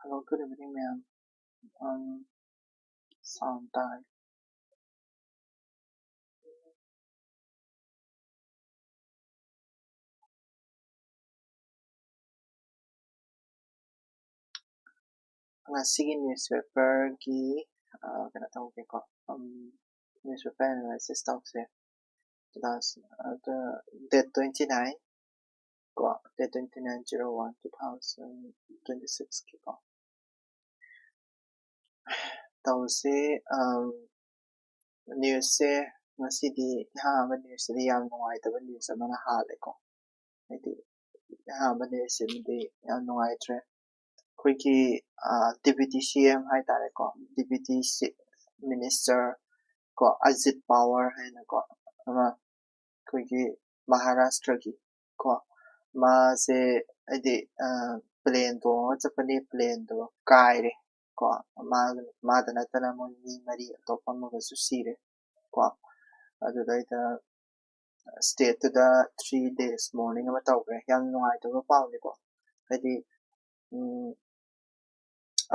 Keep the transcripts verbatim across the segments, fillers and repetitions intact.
Hello, good evening, ma'am. Um, sound time. ꯉꯁꯤꯒꯤ newspaperꯒꯤ, ꯑ, ꯀꯩꯅꯣ ꯇꯧꯒꯦꯀꯣ, ꯎꯝ, newspaper analysis ꯇꯧꯁꯦ꯫ Last, ꯑꯗ, date twenty nine ꯀꯣ, date twenty nine zero one two thousand twenty six ꯀꯤꯀꯣ꯫ ꯇꯧꯁꯦ, ꯎꯝ, newsꯁꯦ ꯉꯁꯤꯗꯤ ꯏꯍꯥꯟ ꯍꯥꯟꯕ newsꯁꯤꯗꯤ ꯌꯥꯝ ꯅꯨꯡꯉꯥꯏꯇꯕ news ꯑꯃꯅ ꯍꯥꯜꯂꯦꯀꯣ꯫ ꯍꯥꯏꯗꯤ ꯑꯍꯥꯟꯕ newsꯁꯤꯃꯗꯤ ꯌꯥꯝ ꯅꯨꯡꯉꯥꯏꯇ꯭ꯔꯦ꯫ ꯑꯩꯈꯣꯏꯒꯤ, ꯑ, deputy C M ꯍꯥꯏꯇꯥꯔꯦꯀꯣ, deputy ꯁꯤ-, minister ꯀꯣ, ꯑꯖꯤꯠ ꯄꯋꯥꯔ ꯍꯥꯏꯅꯀꯣ, ꯑꯃ ꯑꯩꯈꯣꯏꯒꯤ ꯃꯍꯥꯔꯥꯁꯇ꯭ꯔꯒꯤ ꯀꯣ, ꯃꯥꯁꯦ ꯍꯥꯏꯗꯤ, ꯑ, plane ꯇꯣꯡꯉꯒ ꯆꯠꯄꯅꯦ, planeꯗꯣ ꯀꯥꯏꯔꯦ ꯀꯣ, ꯃꯥ-, ꯃꯥꯗ ꯅꯠꯇꯅ ꯃꯣꯏ ꯃꯤ ꯃꯔꯤ ꯑꯇꯣꯞꯄ ꯑꯃꯒꯁꯨ ꯁꯤꯔꯦ ꯀꯣ꯫ ꯑꯗꯨꯗꯩꯗ stateꯇꯨꯗ three days mourning ꯑꯃ ꯇꯧꯈ꯭ꯔꯦ꯫ ꯌꯥꯝ ꯅꯨꯡꯉꯥꯏꯇꯕ ꯄꯥꯎꯅꯤꯀꯣ꯫ ꯍꯥꯏꯗꯤ, ꯎꯝ,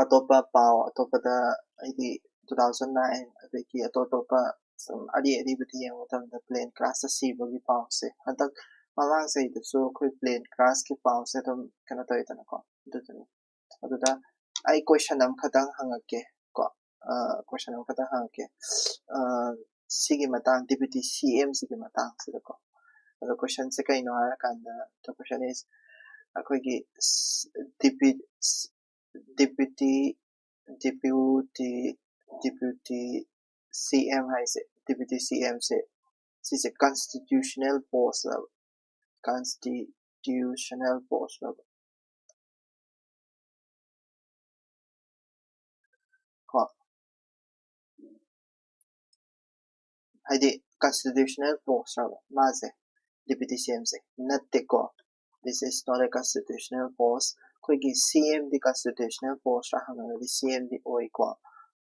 ꯑꯇꯣꯞꯄ ꯄꯥꯎ, ꯑꯇꯣꯞꯄꯗ ꯍꯥꯏꯗꯤ two thousand nine ꯑꯗꯒꯤ ꯑꯇꯣꯞ ꯑꯇꯣꯞꯄ ꯁꯨꯝ ꯑꯔꯤ ꯑꯔꯤꯕꯗ ꯌꯦꯡꯕ ꯃꯇꯝꯗ plane crashꯇ ꯁꯤꯕꯒꯤ ꯄꯥꯎꯁꯦ, ꯍꯟꯗꯛ ꯃꯃꯥꯡ ꯆꯍꯤꯗꯁꯨ ꯑꯩꯈꯣꯏ plane crashꯀꯤ ꯄꯥꯎꯁꯦ ꯑꯗꯨꯝ ꯀꯩꯅꯣ ꯇꯧꯋꯤꯗꯅꯀꯣ꯫ ꯑꯗꯨꯗꯨꯅꯤ꯫ ꯑꯗꯨꯗ ꯑꯩ question ꯑꯃꯈꯛꯇꯪ ꯍꯪꯉꯛꯀꯦ ꯀꯣ꯫ ꯑ, question ꯑꯃꯈꯛꯇꯪ ꯍꯪꯉꯛꯀꯦ꯫ ꯑ, ꯁꯤꯒꯤ ꯃꯇꯥꯡ, deputy C M ꯁꯤꯒꯤ ꯃꯇꯥꯡꯁꯤꯗꯀꯣ꯫ ꯑꯗꯣ questionꯁꯦ ꯀꯩꯅꯣ ꯍꯥꯏꯔꯀꯥꯟꯗ, the question is, ꯑꯩꯈꯣꯏꯒꯤ ꯁ-, depu-, ꯁ-, deputy, deputy, deputy C M ꯍꯥꯏꯁꯦ, deputy C M ꯁꯦ, ꯁꯤꯁꯦ constitutional post love? Constitutional post love? ꯀꯣ꯫ ꯍꯥꯏꯗꯤ constitutional post ꯔꯕ ꯃꯥꯁꯦ, deputy C M ꯁꯦ? ꯅꯠꯇꯦꯀꯣ꯫ This is not a constitutional post. ꯑꯩꯈꯣꯏꯒꯤ C M ꯗꯤ constitutional post ꯔ ꯍꯪꯉꯒꯗꯤ C M D ꯑꯣꯏꯀꯣ꯫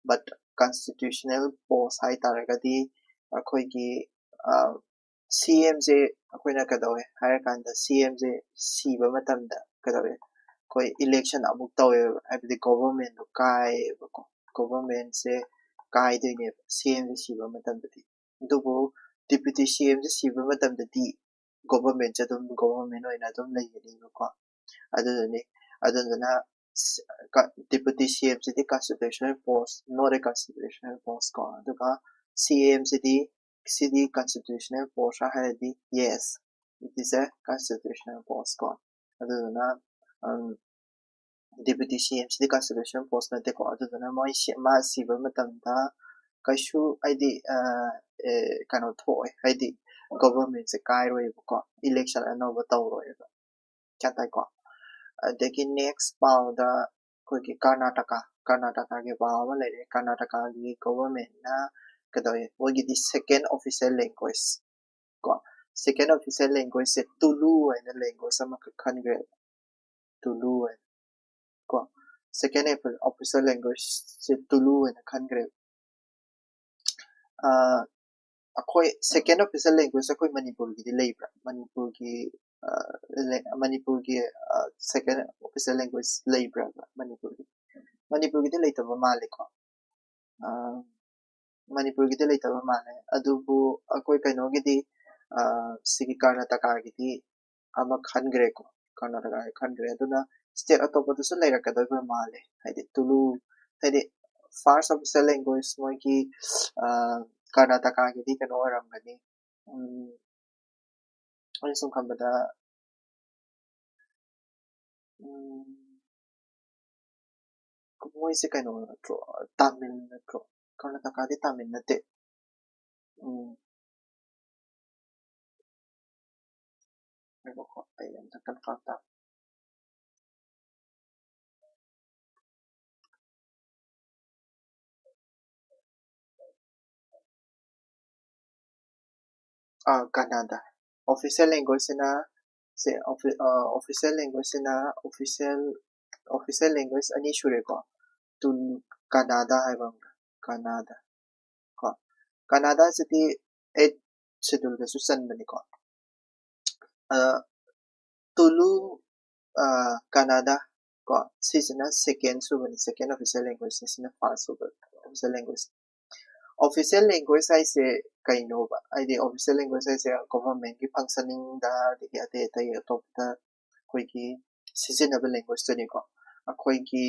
But constitutional post ꯍꯥꯏꯇꯥꯔꯒꯗꯤ ꯑꯩꯈꯣꯏꯒꯤ, ꯑ, C M ꯁꯦ ꯑꯩꯈꯣꯏꯅ ꯀꯩꯗꯧꯋꯦ ꯍꯥꯏꯔꯀꯥꯟꯗ, C M ꯁꯦ ꯁꯤꯕ ꯃꯇꯝꯗ ꯀꯩꯗꯧꯋꯦ? ꯑꯩꯈꯣꯏ election ꯑꯃꯨꯛ ꯇꯧꯋꯦꯕ, ꯍꯥꯏꯕꯗꯤ government ꯗꯣ ꯀꯥꯏꯌꯦꯕꯀꯣ꯫ Government ꯁꯦ ꯀꯥꯏꯗꯣꯏꯅꯦꯕ C M ꯁꯦ ꯁꯤꯕ ꯃꯇꯝꯗꯗꯤ꯫ ꯑꯗꯨꯕꯨ deputy C M ꯁꯦ ꯁꯤꯕ ꯃꯇꯝꯗꯗꯤ government ꯁꯦ ꯑꯗꯨꯝ government ꯑꯣꯏꯅ ꯑꯗꯨꯝ ꯂꯩꯒꯅꯤꯕꯀꯣ꯫ ꯑꯗꯨꯗꯨꯅꯤ, ꯑꯗꯨꯗꯨꯅ ꯁ-, ꯀ-, deputy C M CD constitutional post, not a constitutional post ꯀꯣ꯫ ꯑꯗꯨꯒ C M ꯁꯤꯗꯤ, ꯁꯤꯗꯤ constitutional post ꯔ ꯍꯥꯏꯔꯗꯤ yes, it is a constitutional post ꯀꯣ꯫ ꯑꯗꯨꯗꯨꯅ, ꯎꯝ, deputy C M ꯁꯤꯗꯤ constitutional post ꯅꯠꯇꯦꯀꯣ꯫ ꯑꯗꯨꯗꯨꯅ ꯃꯣꯏ ꯁꯤ-, ꯃꯥ ꯁꯤꯕ ꯃꯇꯝꯗ ꯀꯩꯁꯨ ꯍꯥꯏꯗꯤ, ꯑ, ꯑꯦ, ꯀꯩꯅꯣ ꯊꯣꯛꯑꯣꯏ, ꯍꯥꯏꯗꯤ government ꯁꯦ ꯀꯥꯏꯔꯣꯏꯕꯀꯣ, election ꯑꯅꯧꯕ ꯇꯧꯔꯣꯏꯕ꯫ ꯒ꯭ꯌꯥꯟ ꯇꯥꯏꯀꯣ? ꯑꯗꯒꯤ next ꯄꯥꯎꯗ ꯑꯩꯈꯣꯏꯒꯤ ꯀꯔꯅꯥꯇꯀꯥ, ꯀꯔꯅꯥꯇꯀꯥꯒꯤ ꯄꯥꯎ ꯑꯃ ꯂꯩꯔꯦ꯫ ꯀꯔꯅꯥꯇꯀꯥꯒꯤ government ꯅ ꯀꯩꯗꯧꯋꯦ, ꯃꯣꯏꯒꯤꯗꯤ second official language ꯀꯣ, second official language ꯁꯦ ꯇꯨꯂꯨ ꯍꯥꯏꯅ language ꯑꯃꯈꯛ ꯈꯟꯈ꯭ꯔꯦꯕ, ꯇꯨꯂꯨ ꯍꯥꯏꯅ ꯀꯣ꯫ Second official language ꯁꯦ ꯇꯨꯂꯨ ꯍꯥꯏꯅ ꯈꯟꯈ꯭ꯔꯦꯕ꯫ ꯑ, ꯑꯩꯈꯣꯏ second official language ꯑꯩꯈꯣꯏ ꯃꯅꯤꯄꯨꯔꯒꯤꯗꯤ ꯂꯩꯕ꯭ꯔꯥ? ꯃꯅꯤꯄꯨꯔꯒꯤ, ꯑ, ꯂꯦ-, ꯃꯅꯤꯄꯨꯔꯒꯤ, ꯑ, second official language ꯂꯩꯕ꯭ꯔꯥ ꯃꯅꯤꯄꯨꯔꯒꯤ? ꯃꯅꯤꯄꯨꯔꯒꯤꯗꯤ ꯂꯩꯇꯕ ꯃꯥꯜꯂꯦꯀꯣ꯫ ꯑ, ꯃꯅꯤꯄꯨꯔꯒꯤꯗꯤ ꯂꯩꯇꯕ ꯃꯥꯜꯂꯦ꯫ ꯑꯗꯨꯕꯨ ꯑꯩꯈꯣꯏ ꯀꯩꯅꯣꯒꯤꯗꯤ, ꯑ, ꯁꯤꯒꯤ ꯀꯔꯅꯥꯇꯀꯥꯒꯤꯗꯤ ꯑꯃ ꯈꯟꯈ꯭ꯔꯦꯀꯣ, ꯀꯔꯅꯥꯇꯀꯥꯒꯤ ꯈꯟꯈ꯭ꯔꯦ꯫ ꯑꯗꯨꯅ state ꯑꯇꯣꯞꯄꯗꯁꯨ ꯂꯩꯔꯛꯀꯗꯣꯏꯕ ꯃꯥꯜꯂꯦ, ꯍꯥꯏꯗꯤ ꯇꯨꯂꯨ, ꯍꯥꯏꯗꯤ first official language ꯃꯣꯏꯒꯤ, ꯑ, ꯀꯔꯅꯥꯇꯀꯥꯒꯤꯗꯤ ꯀꯩꯅꯣ ꯑꯣꯏꯔꯝꯒꯅꯤ, ꯎꯝ, ꯑꯩꯅ ꯁꯨꯝ ꯈꯟꯕꯗ, ꯎꯝ, ꯃꯣꯏꯁꯦ ꯀꯩꯅꯣ ꯅꯠꯇ꯭ꯔꯣ? ꯇꯥꯃꯤꯜ ꯅꯠꯇ꯭ꯔꯣ? ꯀꯔꯅꯥꯇꯀꯥꯗꯤ ꯇꯥꯃꯤꯜ ꯅꯠꯇꯦ꯫ ꯎꯝ꯫ ꯉꯥꯏꯈꯣꯀꯣ, ꯑꯩ ꯑꯝꯇ confirm ꯇꯥ-, ꯑ, ꯀꯅꯥꯗꯥ꯫ Official language ꯁꯤꯅ, ꯁꯦ, offi-, ꯑ, official language ꯁꯤꯅ, official, official language ꯑꯅꯤ ꯁꯨꯔꯦꯀꯣ꯫ ꯇꯨ-, ꯀꯅꯥꯗꯥ ꯍꯥꯏꯕ ꯑꯃꯒ, ꯀꯅꯥꯗꯥ꯫ ꯀꯣ, ꯀꯅꯥꯗꯥꯁꯤꯗꯤ eighth schedule ꯗꯁꯨ ꯆꯟꯕꯅꯤꯀꯣ꯫ ꯑ, ꯇꯨꯂꯨ, ꯑ, ꯀꯅꯥꯗꯥ ꯀꯣ꯫ ꯁꯤꯁꯤꯅ second ꯁꯨꯕꯅꯤ, second official language ꯅꯤ꯫ ꯁꯤꯅ first ꯁꯨꯕ official language꯫ Official language ꯍꯥꯏꯁꯦ ꯀꯩꯅꯣꯕ? ꯍꯥꯏꯗꯤ official language ꯍꯥꯏꯁꯦ government ꯀꯤ functioning ꯗ, ꯑꯗꯒꯤ ꯑꯇꯩ ꯑꯇꯩ ꯑꯇꯣꯞꯄꯗ ꯑꯩꯈꯣꯏꯒꯤ ꯁꯤꯖꯤꯟꯅꯕ language ꯇꯨꯅꯤꯀꯣ꯫ ꯑꯩꯈꯣꯏꯒꯤ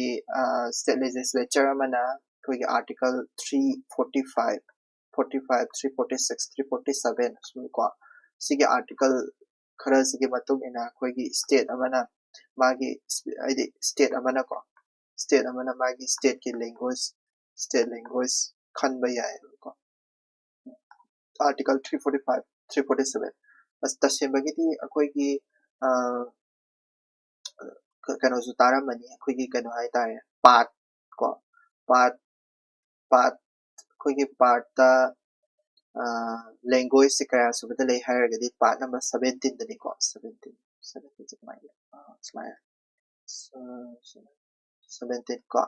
state legislature ꯑꯃꯅ ꯑꯩꯈꯣꯏꯒꯤ article three forty five, forty five, three forty six, three forty seven ꯀꯣ, ꯁꯤꯒꯤ article ꯈꯔꯁꯤꯒꯤ ꯃꯇꯨꯡ ꯏꯟꯅ ꯑꯩꯈꯣꯏꯒꯤ state ꯑꯃꯅ ꯃꯥꯒꯤ, ꯍꯥꯏꯗꯤ state ꯑꯃꯅꯀꯣ, state ꯑꯃꯅ ꯃꯥꯒꯤ state ꯀꯤ language, state language ꯈꯟꯕ ꯌꯥꯏꯑꯕꯀꯣ꯫ Article three forty five, three forty seven꯫ ꯑꯁ, ꯇꯁꯦꯡꯕꯒꯤꯗꯤ ꯑꯩꯈꯣꯏꯒꯤ ꯀꯩꯅꯣꯁꯨ ꯇꯥꯔꯝꯃꯅꯤ, ꯑꯩꯈꯣꯏꯒꯤ ꯀꯩꯅꯣ ꯍꯥꯏꯇꯥꯔꯦ, part ꯀꯣ, part part ꯑꯩꯈꯣꯏꯒꯤ part ꯇ language ꯁꯦ ꯀꯌꯥ ꯁꯨꯕꯗ ꯂꯩ ꯍꯥꯏꯔꯒꯗꯤ part number seventeen ꯗꯅꯤꯀꯣ꯫ Seventeen, seventeen ꯁꯦ ꯀꯃꯥꯏꯅ ꯂꯩ? ꯁꯨꯃꯥꯏꯅ seventeen ꯀꯣ,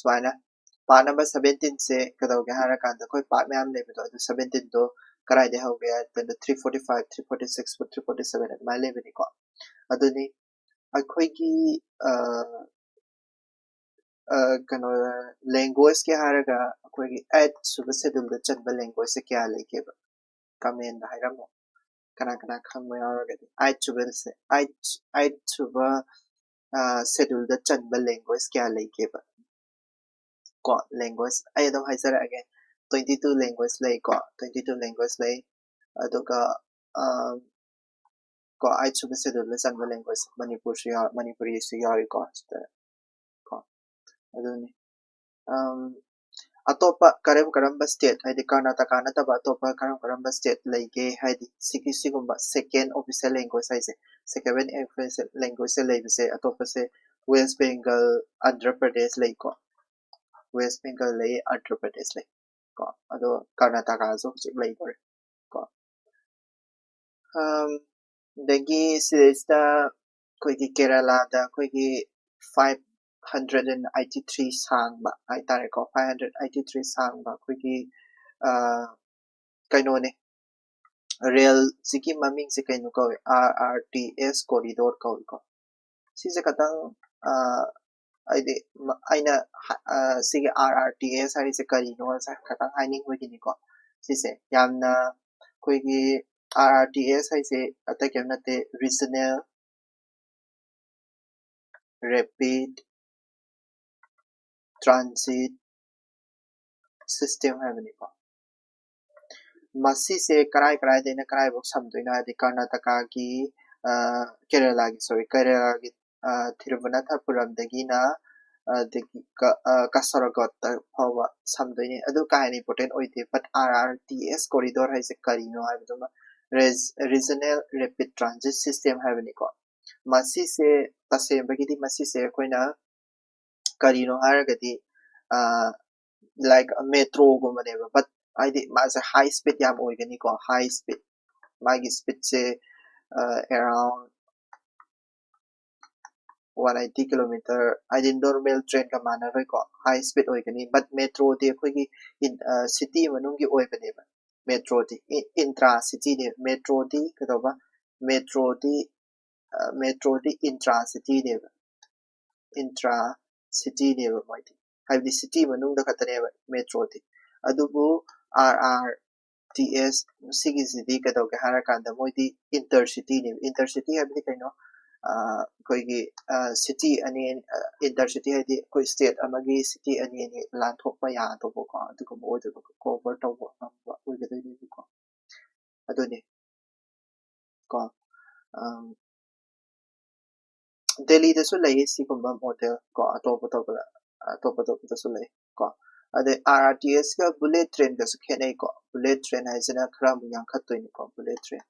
ꯁꯨꯃꯥꯏꯅ part number seventeen ꯁꯦ ꯀꯩꯗꯧꯒꯦ ꯍꯥꯏꯔꯀꯥꯟꯗ ꯑꯩꯈꯣꯏ part ꯃꯌꯥꯝ ꯂꯩꯕꯗꯣ, ꯑꯗꯨ seventeen ꯗꯣ ꯀꯗꯥꯏꯗꯒꯤ ꯍꯧꯒꯦ ꯍꯥꯏꯔ ꯃꯇꯝꯗ three forty five, three forty six, three forty seven ꯑꯗꯨꯃꯥꯏꯅ ꯂꯩꯕꯅꯤꯀꯣ꯫ ꯑꯗꯨꯅꯤ ꯑꯩꯈꯣꯏꯒꯤ ꯀꯩꯅꯣ language ꯀꯤ ꯍꯥꯏꯔꯒ ꯑꯩꯈꯣꯏꯒꯤ eight ꯁꯨꯕ schedule ꯗ ꯆꯟꯕ language ꯁꯦ ꯀꯌꯥ ꯂꯩꯒꯦꯕ? Comment ꯗ ꯍꯥꯏꯔꯝꯃꯣ, ꯀꯅꯥ ꯀꯅꯥ ꯈꯪꯕ ꯌꯥꯎꯔꯒꯗꯤ꯫ Eight ꯁꯨꯕꯁꯦ, eight, eight ꯁꯨꯕ schedule ꯗ ꯆꯟꯕ language ꯀꯌꯥ ꯂꯩꯒꯦꯕ? ꯀꯣ, language ꯑꯩ ꯑꯗꯨꯝ ꯍꯥꯏꯖꯔꯛꯑꯒꯦ, twenty two language ꯂꯩꯀꯣ, twenty two language ꯂꯩ꯫ ꯑꯗꯨꯒ ꯀꯣ, eight ꯁꯨꯕ schedule ꯗ ꯆꯟꯕ language ꯃꯅꯤꯄꯨꯔꯁꯨ ꯌꯥꯎ-, ꯃꯅꯤꯄꯨꯔꯤꯁꯨ ꯌꯥꯎꯔꯤꯀꯣ ꯁꯤꯗ ꯀꯣ꯫ ꯑꯗꯨꯅꯤ ꯑꯇꯣꯞꯄ ꯀꯔꯝ ꯀꯔꯝꯕ state, ꯍꯥꯏꯗꯤ ꯀꯔꯅꯥꯇꯀꯥ ꯅꯠꯇꯕ ꯑꯇꯣꯞꯄ ꯀꯔꯝ ꯀꯔꯝꯕ state ꯂꯩꯒꯦ? ꯍꯥꯏꯗꯤ ꯁꯤꯒꯤ, ꯁꯤꯒꯨꯝꯕ second official language ꯍꯥꯏꯁꯦ, second official language ꯁꯦ ꯂꯩꯕꯁꯦ ꯑꯇꯣꯞꯄꯁꯦ West Bengal, Andhra Pradesh ꯂꯩꯀꯣ, West Bengal ꯂꯩ, Andhra Pradesh ꯂꯩ ꯀꯣ, ꯑꯗꯣ ꯀꯔꯅꯥꯇꯀꯥꯁꯨ ꯍꯧꯖꯤꯛ ꯂꯩꯗꯣꯔꯦ ꯀꯣ꯫ ꯑꯗꯒꯤ ꯁꯤꯗꯩꯁꯤꯗ ꯑꯩꯈꯣꯏꯒꯤ ꯀꯦꯔꯂꯥꯗ ꯑꯩꯈꯣꯏꯒꯤ five hundred and eighty three ꯁꯥꯡꯕ ꯍꯥꯏꯇꯥꯔꯦꯀꯣ, five hundred eighty three ꯁꯥꯡꯕ ꯑꯩꯈꯣꯏꯒꯤ ꯀꯩꯅꯣꯅꯦ, ꯔꯦꯜꯁꯤꯒꯤ ꯃꯃꯤꯡꯁꯦ ꯀꯩꯅꯣ ꯀꯧꯏ? R R T S corridor ꯀꯧꯏꯀꯣ꯫ ꯁꯤꯁꯦ ꯈꯇꯪ ꯑ, ꯍꯥꯏꯗꯤ ꯃ- ꯑꯩꯅ ꯍ- ꯑ, ꯁꯤꯒꯤ R R T S ꯍꯥꯏꯔꯤꯁꯦ ꯀꯔꯤꯅꯣ ꯁꯦ ꯈꯇꯪ ꯍꯥꯏꯅꯤꯡꯕꯒꯤꯅꯤꯀꯣ꯫ ꯁꯤꯁꯦ ꯌꯥꯝꯅ ꯑꯩꯈꯣꯏꯒꯤ R R T S ꯍꯥꯏꯁꯦ ꯑꯇꯩ ꯀꯩꯝ ꯅꯠꯇꯦ, Regional Rapid Transit System ꯍꯥꯏꯕꯅꯤꯀꯣ꯫ ꯃꯁꯤꯁꯦ ꯀꯔꯥꯏ ꯀꯔꯥꯏꯗꯩꯅ ꯀꯔꯥꯏꯐꯥꯎ ꯁꯝꯗꯣꯏꯅꯣ ꯍꯥꯏꯗꯤ ꯀꯔꯅꯥꯇꯀꯥꯒꯤ, ꯑ, ꯀꯦꯔꯦꯂꯥꯒꯤ, sorry, ꯀꯦꯔꯦꯂꯥꯒꯤ, ꯑ, ꯊꯤꯔꯨꯚꯅꯥꯊꯄꯨꯔꯝꯗꯒꯤꯅ, ꯑꯗꯒꯤ ꯀ-, ꯑ, ꯀꯁꯔꯒꯣꯠꯇ ꯐꯥꯎꯕ ꯁꯝꯗꯣꯏꯅꯤ꯫ ꯑꯗꯨ ꯀꯥ ꯍꯦꯟꯅ important ꯑꯣꯏꯗꯦ, but R R T S corridor ꯍꯥꯏꯁꯦ ꯀꯔꯤꯅꯣ ꯍꯥꯏꯕꯗꯨꯃ, rage-, Regional Rapid Transit System ꯍꯥꯏꯕꯅꯤꯀꯣ꯫ ꯃꯁꯤꯁꯦ ꯇꯁꯦꯡꯕꯒꯤꯗꯤ ꯃꯁꯤꯁꯦ ꯑꯩꯈꯣꯏꯅ ꯀꯔꯤꯅꯣ ꯍꯥꯏꯔꯒꯗꯤ, ꯑ, like metro ꯒꯨꯝꯕꯅꯦꯕ, but ꯍꯥꯏꯗꯤ ꯃꯥꯁꯦ high speed ꯌꯥꯝ ꯑꯣꯏꯒꯅꯤꯀꯣ, high speed꯫ ꯃꯥꯒꯤ speed ꯁꯦ, ꯑ, around one eighty kilometer, ꯍꯥꯏꯗꯤ normal train ꯒ ꯃꯥꯟꯅꯔꯣꯏꯀꯣ, high speed ꯑꯣꯏꯒꯅꯤ꯫ But metro ꯗꯤ ꯑꯩꯈꯣꯏꯒꯤ in-, ꯑ, city ꯃꯅꯨꯡꯒꯤ ꯑꯣꯏꯕꯅꯦꯕ꯫ Metro ꯗꯤ ꯏ-, intra city ꯅꯦ꯫ Metro ꯗꯤ ꯀꯩꯗꯧꯕ? Metro ꯗꯤ, ꯑ, metro ꯗꯤ intra city ꯅꯦꯕ꯫ Intra city ꯅꯦꯕ ꯃꯣꯏꯗꯤ, ꯍꯥꯏꯕꯗꯤ city ꯃꯅꯨꯡꯗ ꯈꯛꯇꯅꯦꯕ metro ꯗꯤ꯫ ꯑꯗꯨꯕꯨ R R T S ꯁꯤꯒꯤꯁꯤꯗꯤ ꯀꯩꯗꯧꯒꯦ ꯍꯥꯏꯔꯀꯥꯟꯗ ꯃꯣꯏꯗꯤ inter city ꯅꯦꯕ꯫ Inter city ꯍꯥꯏꯕꯗꯤ ꯀꯩꯅꯣ? ꯑ, ꯑꯩꯈꯣꯏꯒꯤ, ꯑ, city ꯑꯅꯤ, ꯑ, inter city ꯍꯥꯏꯗꯤ ꯑꯩꯈꯣꯏ state ꯑꯃꯒꯤ city ꯑꯅꯤ ꯑꯅꯤ ꯂꯥꯟꯊꯣꯛꯄ ꯌꯥꯗꯧꯕꯀꯣ, ꯑꯗꯨꯒꯨꯝꯕ ꯑꯣꯏꯗꯣꯏꯕ, cover ꯇꯧꯕ ꯉꯝꯕ ꯑꯣꯏꯒꯗꯣꯏꯅꯦꯕꯀꯣ꯫ ꯑꯗꯨꯅꯤ ꯀꯣ꯫ ꯑꯝ, ꯗꯦꯜꯂꯤꯗꯁꯨ ꯂꯩ ꯁꯤꯒꯨꯝꯕ model ꯀꯣ, ꯑꯇꯣꯞ ꯑꯇꯣꯞꯄꯗ, ꯑꯇꯣꯞ ꯑꯇꯣꯞꯄꯗꯁꯨ ꯂꯩ ꯀꯣ꯫ ꯑꯗꯩ R R T S ꯀ bullet train ꯒꯁꯨ ꯈꯦꯠꯅꯩꯀꯣ꯫ Bullet train ꯍꯥꯏꯁꯤꯅ ꯈꯔ ꯑꯃꯨꯛ ꯌꯥꯡꯈꯠꯇꯣꯏꯅꯤꯀꯣ, bullet train꯫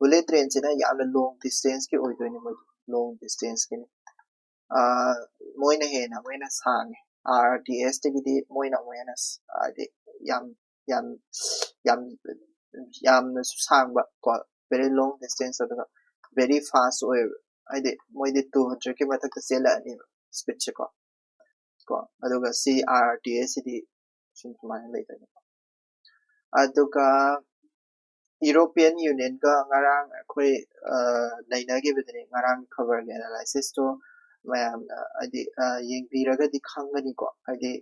Bullet train ꯁꯤꯅ ꯌꯥꯝꯅ long distance ꯀꯤ ꯑꯣꯏꯗꯣꯏꯅꯤ, ꯃꯣꯏꯗꯤ long distance ꯀꯤꯅꯤ꯫ ꯑ, ꯃꯣꯏꯅ ꯍꯦꯟꯅ ꯑꯃꯨꯛ ꯍꯦꯟꯅ ꯁꯥꯡꯉꯦ꯫ R R T S ꯇꯒꯤꯗꯤ ꯃꯣꯏꯅ ꯑꯃꯨꯛ ꯍꯦꯟꯅ ꯁ-, ꯍꯥꯏꯗꯤ ꯌꯥꯝ, ꯌꯥꯝ, ꯌꯥꯝ, ꯌꯥꯝꯅꯁꯨ ꯁꯥꯡꯕ ꯀꯣ, very long distance, ꯑꯗꯨꯒ very fast ꯑꯣꯏꯕ, ꯍꯥꯏꯗꯤ ꯃꯣꯏꯗꯤ two hundred ꯀꯤ ꯃꯊꯛꯇ ꯆꯦꯜꯂꯛꯑꯅꯤꯕ speed ꯁꯦꯀꯣ꯫ ꯀꯣ, ꯑꯗꯨꯒ ꯁꯤ R R T S ꯁꯤꯗꯤ ꯁꯨꯝ ꯁꯨꯃꯥꯏꯅ ꯂꯩꯗꯣꯏꯅꯦꯀꯣ꯫ ꯑꯗꯨꯒ European Union ꯒ ꯉꯔꯥꯡ ꯑꯩꯈꯣꯏ, ꯑ, ꯅꯩꯅꯈꯤꯕꯗꯨꯅꯤ, ꯉꯔꯥꯡꯒꯤ ꯈꯕꯔꯒꯤ analysis ꯇꯣ꯫ ꯃꯌꯥꯝꯅ ꯍꯥꯏꯗꯤ ꯌꯦꯡꯕꯤꯔꯒꯗꯤ ꯈꯪꯒꯅꯤꯀꯣ꯫ ꯍꯥꯏꯗꯤ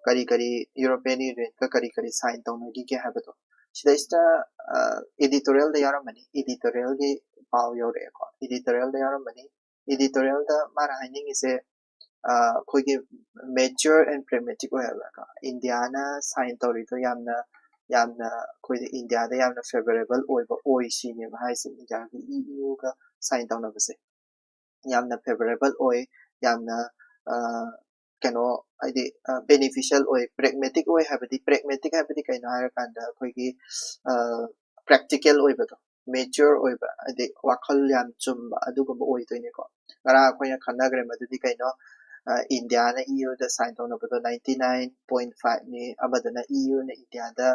ꯀꯔꯤ ꯀꯔꯤ European Unionꯒ ꯀꯔꯤ ꯀꯔꯤ sign ꯇꯧꯅꯈꯤꯒꯦ ꯍꯥꯏꯕꯗꯣ꯫ ꯁꯤꯗꯩꯁꯤꯗ editorialꯗ ꯌꯥꯎꯔꯝꯃꯅꯤ, editorialꯒꯤ ꯄꯥꯎ ꯌꯧꯔꯛꯑꯦꯀꯣ꯫ Editorialꯗ ꯌꯥꯎꯔꯝꯃꯅꯤ꯫ Editorialꯗ ꯃꯥꯅ ꯍꯥꯏꯅꯤꯡꯉꯤꯁꯦ ꯑꯩꯈꯣꯏꯒꯤ mature and pragmatic ꯑꯣꯏ ꯍꯥꯏꯕꯀꯣ꯫ ꯏꯟꯗꯤꯌꯥꯅ sign ꯇꯧꯔꯤꯗꯣ ꯌꯥꯝꯅ ꯌꯥꯝꯅ ꯑꯩꯈꯣꯏꯗ ꯏꯟꯗꯤꯌꯥꯗ ꯌꯥꯝꯅ favorable ꯑꯣꯏꯕ ꯑꯣꯏ ꯁꯤꯅꯦꯕ ꯍꯥꯏꯁꯦ꯫ ꯏꯟꯗꯤꯌꯥꯒꯤ EUꯒ sign ꯇꯧꯅꯕꯁꯦ ꯌꯥꯝꯅ favorable ꯑꯣꯏ, ꯌꯥꯝꯅ ꯀꯩꯅꯣ ꯍꯥꯏꯗꯤ beneficial ꯑꯣꯏ, pragmatic ꯑꯣꯏ ꯍꯥꯏꯕꯗꯤ, pragmatic ꯍꯥꯏꯕꯗꯤ ꯀꯩꯅꯣ ꯍꯥꯏꯔꯀꯥꯟꯗ ꯑꯩꯈꯣꯏꯒꯤ practical ꯑꯣꯏꯕꯗꯣ, mature ꯑꯣꯏꯕ, ꯍꯥꯏꯗꯤ ꯋꯥꯈꯜ ꯌꯥꯝ ꯆꯨꯝꯕ ꯑꯗꯨꯒꯨꯝꯕ ꯑꯣꯏꯗꯣꯏꯅꯦꯀꯣ꯫ ꯉꯔꯥꯡ ꯑꯩꯈꯣꯏꯅ ꯈꯟꯅꯈ꯭ꯔꯦ ꯃꯗꯨꯗꯤ ꯀꯩꯅꯣ, ꯏꯟꯗꯤꯌꯥꯅ EUꯗ sign ꯇꯧꯅꯕꯗꯣ ninety nine point fiveꯅꯤ, ꯑꯃꯗꯨꯅ EUꯅ ꯏꯟꯗꯤꯌꯥꯗ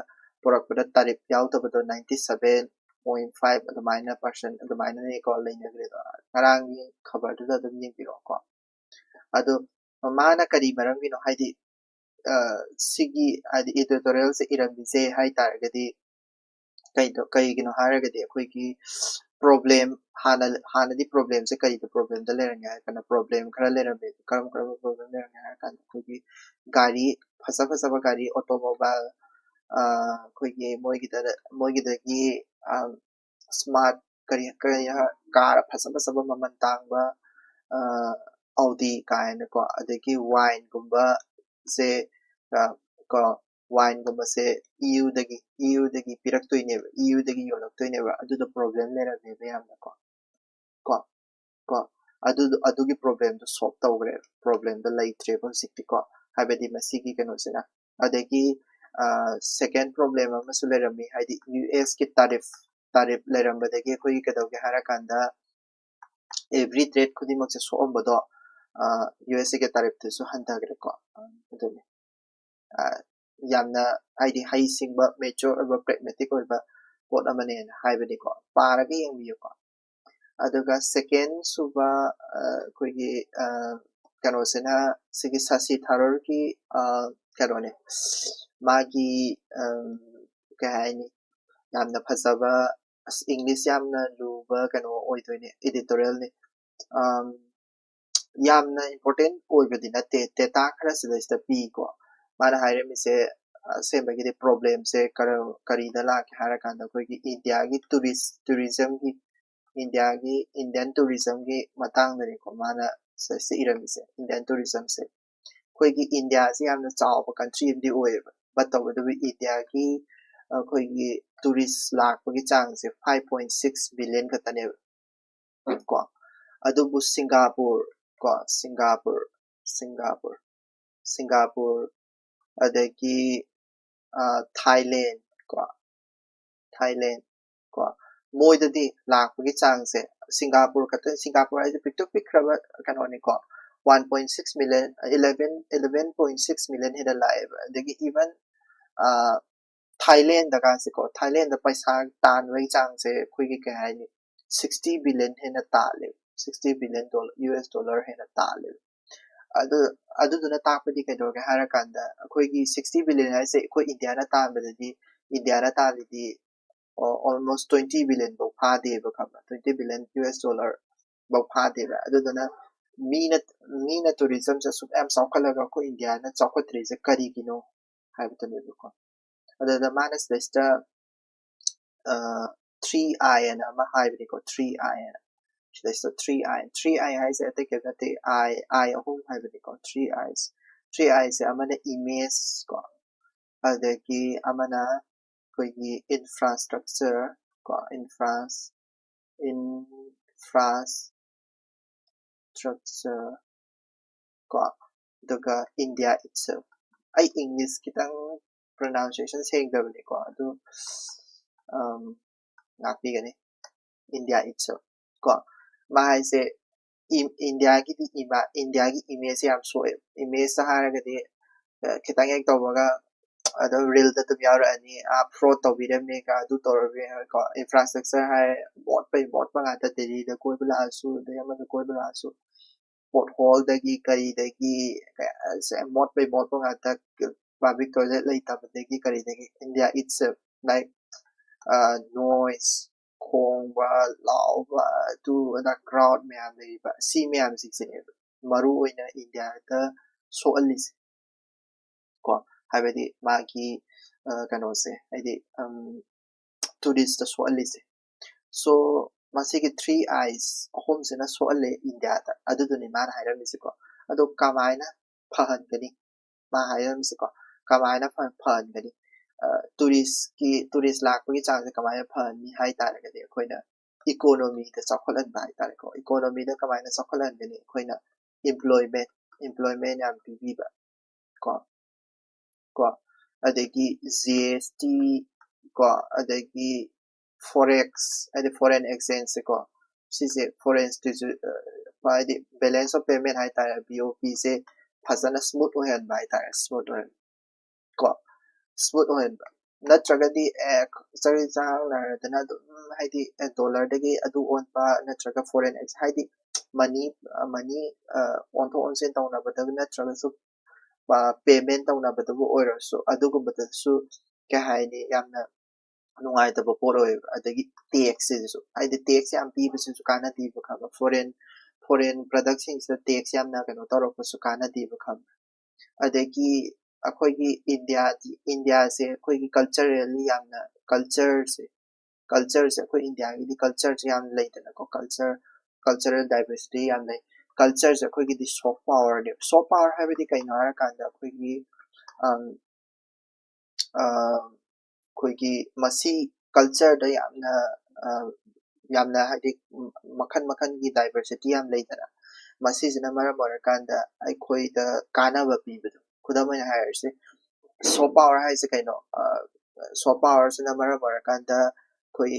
ꯄꯨꯔꯛꯄꯗ tariff ꯌꯥꯎꯗꯕꯗꯣ ninety seven point five ꯑꯗꯨꯃꯥꯏꯅ percent ꯑꯗꯨꯃꯥꯏꯅꯅꯦꯀꯣ ꯂꯩꯅꯈ꯭ꯔꯦꯗꯣ꯫ ꯉꯔꯥꯡꯒꯤ ꯈꯕꯔꯗꯨꯗ ꯑꯗꯨꯝ ꯌꯦꯡꯕꯤꯔꯛꯑꯣꯀꯣ꯫ ꯑꯗꯣ ꯃꯥꯅ ꯀꯔꯤ ꯃꯔꯝꯒꯤꯅꯣ ꯍꯥꯏꯗꯤ ꯁꯤꯒꯤ ꯍꯥꯏꯗꯤ editorialꯁꯦ ꯏꯔꯝꯃꯤꯁꯦ ꯍꯥꯏ ꯇꯥꯔꯒꯗꯤ ꯀꯩꯗꯣ ꯀꯩꯒꯤꯅꯣ ꯍꯥꯏꯔꯒꯗꯤ ꯑꯩꯈꯣꯏꯒꯤ problem ꯍꯥꯟꯅ ꯍꯥꯟꯅꯗꯤ problemꯁꯦ ꯀꯔꯤꯗ problemꯗ ꯂꯩꯔꯝꯒꯦ ꯍꯥꯏꯔ ꯀꯥꯟꯗ problem ꯈꯔ ꯂꯩꯔꯝꯃꯦ꯫ ꯀꯔꯝ ꯀꯔꯝꯕ problem ꯂꯩꯔꯝꯒꯦ ꯍꯥꯏꯔ ꯀꯥꯟꯗ ꯑꯩꯈꯣꯏꯒꯤ ꯒꯥꯔꯤ ꯐꯖ ꯐꯖꯕ ꯒꯥꯔꯤ automobile ꯑꯩꯈꯣꯏꯒꯤ ꯃꯣꯏꯒꯤꯗ ꯃꯣꯏꯒꯤꯗꯒꯤ smart ꯀꯔꯤ ꯀꯔꯤ car ꯐꯖ ꯐꯖꯕ ꯃꯃꯜ ꯇꯥꯡꯕ Audi ꯀꯥꯏꯅꯀꯣ, ꯑꯗꯒꯤ wineꯒꯨꯝꯕꯁꯦ ꯀꯣ wineꯒꯨꯝꯕꯁꯦ EUꯗꯒꯤ EUꯗꯒꯤ ꯄꯤꯔꯛꯇꯣꯏꯅꯦꯕ, EUꯗꯒꯤ ꯌꯣꯜꯂꯛꯇꯣꯏꯅꯦꯕ꯫ ꯑꯗꯨꯗꯣ problem ꯂꯩꯔꯝꯃꯦꯕ ꯌꯥꯝꯅꯀꯣ꯫ ꯀꯣ ꯀꯣ ꯑꯗꯨ ꯑꯗꯨꯒꯤ problemꯗꯣ solve ꯇꯧꯈ꯭ꯔꯦ, problemꯗꯣ ꯂꯩꯇ꯭ꯔꯦꯕ ꯍꯧꯖꯤꯛꯇꯤꯀꯣ꯫ ꯍꯥꯏꯕꯗꯤ ꯃꯁꯤꯒꯤ ꯀꯩꯅꯣꯁꯤꯅ꯫ ꯑꯗꯒꯤ second problem ꯑꯃꯁꯨ ꯂꯩꯔꯝꯃꯤ, ꯍꯥꯏꯗꯤ USꯀꯤ tariff tariff ꯂꯩꯔꯝꯕꯗꯒꯤ ꯑꯩꯈꯣꯏꯒꯤ ꯀꯩꯗꯧꯒꯦ ꯍꯥꯏꯔꯀꯥꯟꯗ every trade ꯈꯨꯗꯤꯡꯃꯛꯁꯦ ꯁꯣꯛꯑꯝꯕꯗꯣ USAꯒꯤ tariffꯇꯨꯁꯨ ꯍꯟꯊꯈ꯭ꯔꯦꯀꯣ꯫ ꯑꯗꯨꯅꯤ ꯌꯥꯝꯅ ꯍꯥꯏꯗꯤ ꯍꯩꯁꯤꯡꯕ, mature ꯑꯣꯏꯕ, pragmatic ꯑꯣꯏꯕ ꯄꯣꯠ ꯑꯃꯅꯦꯅ ꯍꯥꯏꯕꯅꯤꯀꯣ꯫ ꯄꯥꯔꯒ ꯌꯦꯡꯕꯤꯌꯨꯀꯣ꯫ ꯑꯗꯨꯒ second ꯁꯨꯕ ꯑꯩꯈꯣꯏꯒꯤ ꯀꯩꯅꯣꯁꯤꯅ ꯁꯤꯒꯤ ꯁꯁꯤ ꯊꯥꯔꯨꯔꯒꯤ ꯀꯩꯅꯣꯅꯦ, ꯃꯥꯒꯤ ꯀꯩ ꯍꯥꯏꯅꯤ, ꯌꯥꯝꯅ ꯐꯖꯕ, ꯑꯁ English ꯌꯥꯝꯅ ꯂꯨꯕ ꯀꯩꯅꯣ ꯑꯣꯏꯗꯣꯏꯅꯦ, editorialꯅꯤ꯫ ꯌꯥꯝꯅ important ꯑꯣꯏꯕꯗꯤ ꯅꯠꯇꯦ, data ꯈꯔ ꯁꯤꯗꯩꯁꯤꯗ ꯄꯤꯀꯣ꯫ ꯃꯥꯅ ꯍꯥꯏꯔꯝꯃꯤꯁꯦ ꯑꯁꯦꯡꯕꯒꯤꯗꯤ problemꯁꯦ ꯀꯔ-, ꯀꯔꯤꯗ ꯂꯥꯛꯀꯦ ꯍꯥꯏꯔꯀꯥꯟꯗ ꯑꯩꯈꯣꯏꯒꯤ Indiaꯒꯤ tourist, tourismꯒꯤ, Indiaꯒꯤ Indian tourismꯒꯤ ꯃꯇꯥꯡꯗꯅꯤꯀꯣ ꯃꯥꯅ ꯁꯤꯗꯩꯁꯤꯗ ꯏꯔꯝꯃꯤꯁꯦ꯫ Indian tourismꯁꯦ ꯑꯩꯈꯣꯏꯒꯤ Indiaꯁꯦ ꯌꯥꯝꯅ ꯆꯥꯎꯕ country ꯑꯃꯗꯤ ꯑꯣꯏꯌꯦꯕ, but ꯇꯧꯕꯇꯕꯨ Indiaꯒꯤ ꯑꯩꯈꯣꯏꯒꯤ tourist ꯂꯥꯛꯄꯒꯤ ꯆꯥꯡꯁꯦ five point six billion ꯈꯛꯇꯅꯦꯕ ꯀꯣ꯫ ꯑꯗꯨꯕꯨ Singapore ꯀꯣ, Singapore, Singapore, Singapore, ꯑꯗꯒꯤ ꯑ, Thailand ꯀꯣ, Thailand ꯀꯣ, ꯃꯣꯏꯗꯗꯤ ꯂꯥꯛꯄꯒꯤ ꯆꯥꯡꯁꯦ, Singapore ꯈꯛꯇ, Singapore ꯍꯥꯏꯁꯦ ꯄꯤꯛꯇꯨ ꯄꯤꯛꯈ꯭ꯔꯕ ꯀꯩꯅꯣꯅꯤꯀꯣ, one point six million, eleven, eleven point six million ꯍꯦꯟꯅ ꯂꯥꯛꯑꯦꯕ꯫ ꯑꯗꯒꯤ even ꯑ, Thailandꯗꯒꯁꯦꯀꯣ, Thailandꯗ ꯄꯩꯁꯥ ꯇꯥꯟꯕꯒꯤ ꯆꯥꯡꯁꯦ ꯑꯩꯈꯣꯏꯒꯤ ꯀꯩ ꯍꯥꯏꯅꯤ, sixty billion ꯍꯦꯟꯅ ꯇꯥꯜꯂꯦ, sixty billion dollar, US dollar ꯍꯦꯟꯅ ꯇꯥꯜꯂꯦ꯫ ꯑꯗꯨ, ꯑꯗꯨꯗꯨꯅ ꯇꯥꯛꯄꯗꯤ ꯀꯩꯗꯧꯔꯒꯦ ꯍꯥꯏꯔꯀꯥꯟꯗ ꯑꯩꯈꯣꯏꯒꯤ sixty billion ꯍꯥꯏꯁꯦ ꯑꯩꯈꯣꯏ Indiaꯅ ꯇꯥꯟꯕꯗꯗꯤ, Indiaꯅ ꯇꯥꯜꯂꯤꯗꯤ almost twenty billion ꯐꯥꯎ ꯐꯥꯗꯦꯕ, ꯈꯪꯕ꯭ꯔꯥ? Twenty billion US dollar ꯐꯥꯎ ꯐꯥꯗꯦꯕ꯫ ꯑꯗꯨꯗꯨꯅ ꯃꯤꯅ, ꯃꯤꯅ tourismꯁꯦ ꯑꯁꯨꯛ ꯌꯥꯝ ꯆꯥꯎꯈꯠꯂꯒ ꯑꯩꯈꯣꯏ Indiaꯅ ꯆꯥꯎꯈꯠꯇ꯭ꯔꯤꯁꯦ ꯀꯔꯤꯒꯤꯅꯣ ꯍꯥꯏꯕꯗꯨꯅꯦꯕꯀꯣ꯫ ꯑꯗꯨꯗ ꯃꯥꯅ ꯁꯤꯗꯩꯁꯤꯗ three I ꯑꯅ ꯑꯃ ꯍꯥꯏꯕꯅꯤꯀꯣ, three I ꯑꯅ꯫ ꯁꯤꯗꯩꯁꯤꯗ three I, three I ꯍꯥꯏꯁꯦ ꯑꯇꯩ ꯀꯩꯝ ꯅꯠꯇꯦ, I, I ꯑꯍꯨꯝ ꯍꯥꯏꯕꯅꯤꯀꯣ, three I's꯫ Three Iꯁꯦ ꯑꯃꯅ image ꯀꯣ, ꯑꯗꯒꯤ ꯑꯃꯅ ꯑꯩꯈꯣꯏꯒꯤ infrastructure ꯀꯣ, infra, infrastructure ꯀꯣ, ꯑꯗꯨꯒ India itself꯫ ꯑꯩ English ꯈꯤꯇꯪ pronunciation ꯁꯦꯡꯗꯕꯅꯤꯀꯣ, ꯑꯗꯨ ꯉꯥꯛꯄꯤꯒꯅꯤ꯫ India itself ꯀꯣ, ꯃꯥ ꯍꯥꯏꯁꯦ Indiaꯒꯤꯗꯤ, Indiaꯒꯤ image ꯌꯥꯝ ꯁꯣꯛꯑꯦ꯫ Imageꯇ ꯍꯥꯏꯔꯒꯗꯤ ꯈꯤꯇꯪ ꯍꯦꯛ ꯇꯧꯕꯒ ꯑꯗꯨꯝ reelꯗ ꯑꯗꯨꯝ ꯌꯥꯎꯔꯛꯑꯅꯤ, ꯑꯥ, fraud ꯇꯧꯕꯤꯔꯝꯃꯦꯒ, ꯑꯗꯨ ꯇꯧꯔꯝꯃꯦ ꯀꯣ꯫ Infrastructure ꯍꯥꯏꯔꯦ, ꯃꯣꯠꯄꯩ ꯃꯣꯠꯄ ꯉꯥꯛꯇ, ꯗꯦꯜꯂꯤꯗ ꯀꯣꯏꯕ ꯂꯥꯛꯑꯁꯨ, ꯑꯗꯩ ꯑꯃꯗ ꯀꯣꯏꯕ ꯂꯥꯛꯑꯁꯨ, potholeꯗꯒꯤ ꯀꯔꯤꯗꯒꯤ ꯃꯣꯠꯄꯩ ꯃꯣꯠꯄ ꯉꯥꯛꯇ꯫ Public toilet ꯂꯩꯇꯕꯗꯒꯤ ꯀꯔꯤꯗꯒꯤ India itself, like, noise, ꯈꯣꯡꯕ, ꯂꯥꯎꯕ, ꯑꯗꯨ ꯑꯗꯥ, crowd ꯃꯌꯥꯝ ꯂꯩꯔꯤꯕ, ꯁꯤ ꯃꯌꯥꯝꯁꯤꯡꯁꯤꯅꯦꯕ꯫ ꯃꯔꯨ ꯑꯣꯏꯅ ꯏꯟꯗꯤꯌꯥꯗ ꯁꯣꯛꯍꯜꯂꯤꯁꯦ꯫ ꯀꯣ, ꯍꯥꯏꯕꯗꯤ ꯃꯥꯒꯤ ꯀꯩꯅꯣꯁꯦ, ꯍꯥꯏꯗꯤ ꯇꯨꯔꯤꯁꯇ ꯁꯣꯛꯍꯜꯂꯤꯁꯦ꯫ ꯁꯣ ꯃꯁꯤꯒꯤ ꯊ꯭ꯔꯤ ꯑꯥꯏꯁ ꯑꯍꯨꯝꯁꯤꯅ ꯁꯣꯛꯍꯜꯂꯦ ꯏꯟꯗꯤꯌꯥꯗ, ꯑꯗꯨꯗꯨꯅꯤ ꯃꯥꯅ ꯍꯥꯏꯔꯝꯃꯤꯁꯦꯀꯣ꯫ ꯑꯗꯣ ꯀꯃꯥꯏꯅ ꯐꯍꯟꯒꯅꯤ? ꯃꯥ ꯍꯥꯏꯔꯝꯃꯤꯁꯦꯀꯣ, ꯀꯃꯥꯏꯅ ꯐ- ꯐꯍꯟꯒꯅꯤ? ꯇꯨꯔꯤꯁꯀꯤ ꯇꯨꯔꯤꯁ ꯂꯥꯛꯄꯒꯤ ꯆꯥꯡꯁꯦ ꯀꯃꯥꯏꯅ ꯐꯍꯟꯅꯤ ꯍꯥꯏ ꯇꯥꯔꯒꯗꯤ, ꯑꯩꯈꯣꯏꯅ ꯏꯀꯣꯅꯣꯃꯤꯗ ꯆꯥꯎꯈꯠꯍꯟꯕ ꯍꯥꯏꯇꯥꯔꯦꯀꯣ꯫ ꯏꯀꯣꯅꯣꯃꯤꯗ ꯀꯃꯥꯏꯅ ꯆꯥꯎꯈꯠꯍꯟꯒꯅꯤ? ꯑꯩꯈꯣꯏꯅ employment employment ꯌꯥꯝ ꯄꯤꯕꯤꯕ ꯀꯣ, ꯀꯣ ꯑꯗꯒꯤ ꯖꯤ ꯑꯦꯁ ꯇꯤ ꯀꯣ, ꯑꯗꯒꯤ ꯐꯣꯔꯦꯛꯁ ꯍꯥꯏꯗꯤ ꯐꯣꯔꯦꯟ ꯑꯦꯛꯁꯆꯦꯟꯖꯁꯦꯀꯣ, ꯁꯤꯁꯦ ꯐꯣꯔꯦꯟ ꯏꯟꯁꯇꯤꯇ꯭ꯌꯨꯠ ꯍꯥꯏꯗꯤ ꯕꯦꯂꯦꯟꯁ ꯑꯣꯐ ꯄꯦꯃꯦꯟ ꯍꯥꯏꯇꯥꯔꯦ, ꯕꯤ ꯑꯣ ꯄꯤꯁꯦ ꯐꯖꯅ ꯁ꯭ꯃꯨꯠ ꯑꯣꯏꯍꯟꯕ ꯍꯥꯏꯇꯥꯔꯦ, ꯁ꯭ꯃꯨꯠ ꯑꯣꯏꯍꯟꯕ ꯀꯣ, ꯁ꯭ꯃꯨꯠ ꯑꯣꯏꯍꯟꯕ꯫ ꯅꯠꯇ꯭ꯔꯒꯗꯤ ꯑꯦ ꯆꯔꯤ ꯆꯔꯥꯡꯅꯔꯗꯅ ꯑꯗꯨꯝ ꯍꯥꯏꯗꯤ ꯗꯣꯂꯔꯗꯒꯤ ꯑꯗꯨ ꯑꯣꯟꯕ, ꯅꯠꯇ꯭ꯔꯒ ꯐꯣꯔꯦꯟ ꯍꯥꯏꯗꯤ ꯃꯅꯤ ꯃꯅꯤ ꯑꯣꯟꯊꯣꯛ ꯑꯣꯟꯁꯤꯟ ꯇꯧꯅꯕꯗ ꯅꯠꯇ꯭ꯔꯒꯁꯨ ꯄꯦꯃꯦꯟ ꯇꯧꯅꯕꯗꯕꯨ ꯑꯣꯏꯔꯁꯨ, ꯑꯗꯨꯒꯨꯝꯕꯗꯁꯨ ꯀꯩ ꯍꯥꯏꯅꯤ, ꯌꯥꯝꯅ ꯅꯨꯡꯉꯥꯏꯇꯕ ꯄꯣꯠ ꯑꯣꯏꯌꯦꯕ꯫ ꯑꯗꯒꯤ ꯇꯦꯛꯁꯁꯤꯁꯨ, ꯍꯥꯏꯗꯤ ꯇꯦꯛꯁ ꯌꯥꯝ ꯄꯤꯕꯁꯤꯁꯨ ꯀꯥꯟꯅꯗꯦꯕ, ꯈꯪꯕ꯭ꯔꯥ? ꯐꯣꯔꯦꯟ ꯐꯣꯔꯦꯟ ꯄ꯭ꯔꯗꯛꯁꯤꯡꯁꯤꯗ ꯇꯦꯛꯁ ꯌꯥꯝꯅ ꯀꯩꯅꯣ ꯇꯧꯔꯛꯄꯁꯨ ꯀꯥꯟꯅꯗꯦꯕ, ꯈꯪꯕ꯭ꯔꯥ? ꯑꯗꯒꯤ ꯑꯩꯈꯣꯏꯒꯤ ꯏꯟꯗꯤꯌꯥꯗꯤ, ꯏꯟꯗꯤꯌꯥꯁꯦ ꯑꯩꯈꯣꯏꯒꯤ ꯀꯜꯆꯔꯦꯜꯂꯤ ꯌꯥꯝꯅ, ꯀꯜꯆꯔꯁꯦ ꯀꯜꯆꯔꯁꯦ ꯑꯩꯈꯣꯏ ꯏꯟꯗꯤꯌꯥꯒꯤꯗꯤ ꯀꯜꯆꯔꯁꯦ ꯌꯥꯝ ꯂꯩꯗꯅꯀꯣ, ꯀꯜꯆꯔ ꯀꯜꯆꯔꯦꯜ ꯗꯥꯏꯕꯔꯁꯤꯇꯤ ꯌꯥꯝ ꯂꯩ꯫ ꯀꯜꯆꯔꯁꯦ ꯑꯩꯈꯣꯏꯒꯤꯗꯤ ꯁꯣꯐ ꯄꯥꯋꯔꯅꯦꯕ꯫ ꯁꯣꯐ ꯄꯥꯋꯔ ꯍꯥꯏꯕꯗꯤ ꯀꯩꯅꯣ ꯍꯥꯏꯔꯀꯥꯟꯗ, ꯑꯩꯈꯣꯏꯒꯤ ꯑꯩꯈꯣꯏꯒꯤ ꯃꯁꯤ ꯀꯜꯆꯔꯗ ꯌꯥꯝꯅ ꯌꯥꯝꯅ ꯍꯥꯏꯗꯤ ꯃꯈꯜ ꯃꯈꯜꯒꯤ ꯗꯥꯏꯕꯔꯁꯤꯇꯤ ꯌꯥꯝ ꯂꯩꯗꯅ, ꯃꯁꯤꯁꯤꯅ ꯃꯔꯝ ꯑꯣꯏꯔꯀꯥꯟꯗ ꯑꯩꯈꯣꯏꯗ ꯀꯥꯟꯅꯕ ꯄꯤꯕꯗꯣ꯫ ꯈꯨꯗꯝ ꯑꯣꯏꯅ ꯍꯥꯏꯔꯁꯦ, ꯁꯣꯐ ꯄꯥꯋꯔ ꯍꯥꯏꯁꯦ ꯀꯩꯅꯣ? ꯁꯣꯐ ꯄꯥꯋꯔꯁꯤꯅ ꯃꯔꯝ ꯑꯣꯏꯔꯀꯥꯟꯗ ꯑꯩꯈꯣꯏ,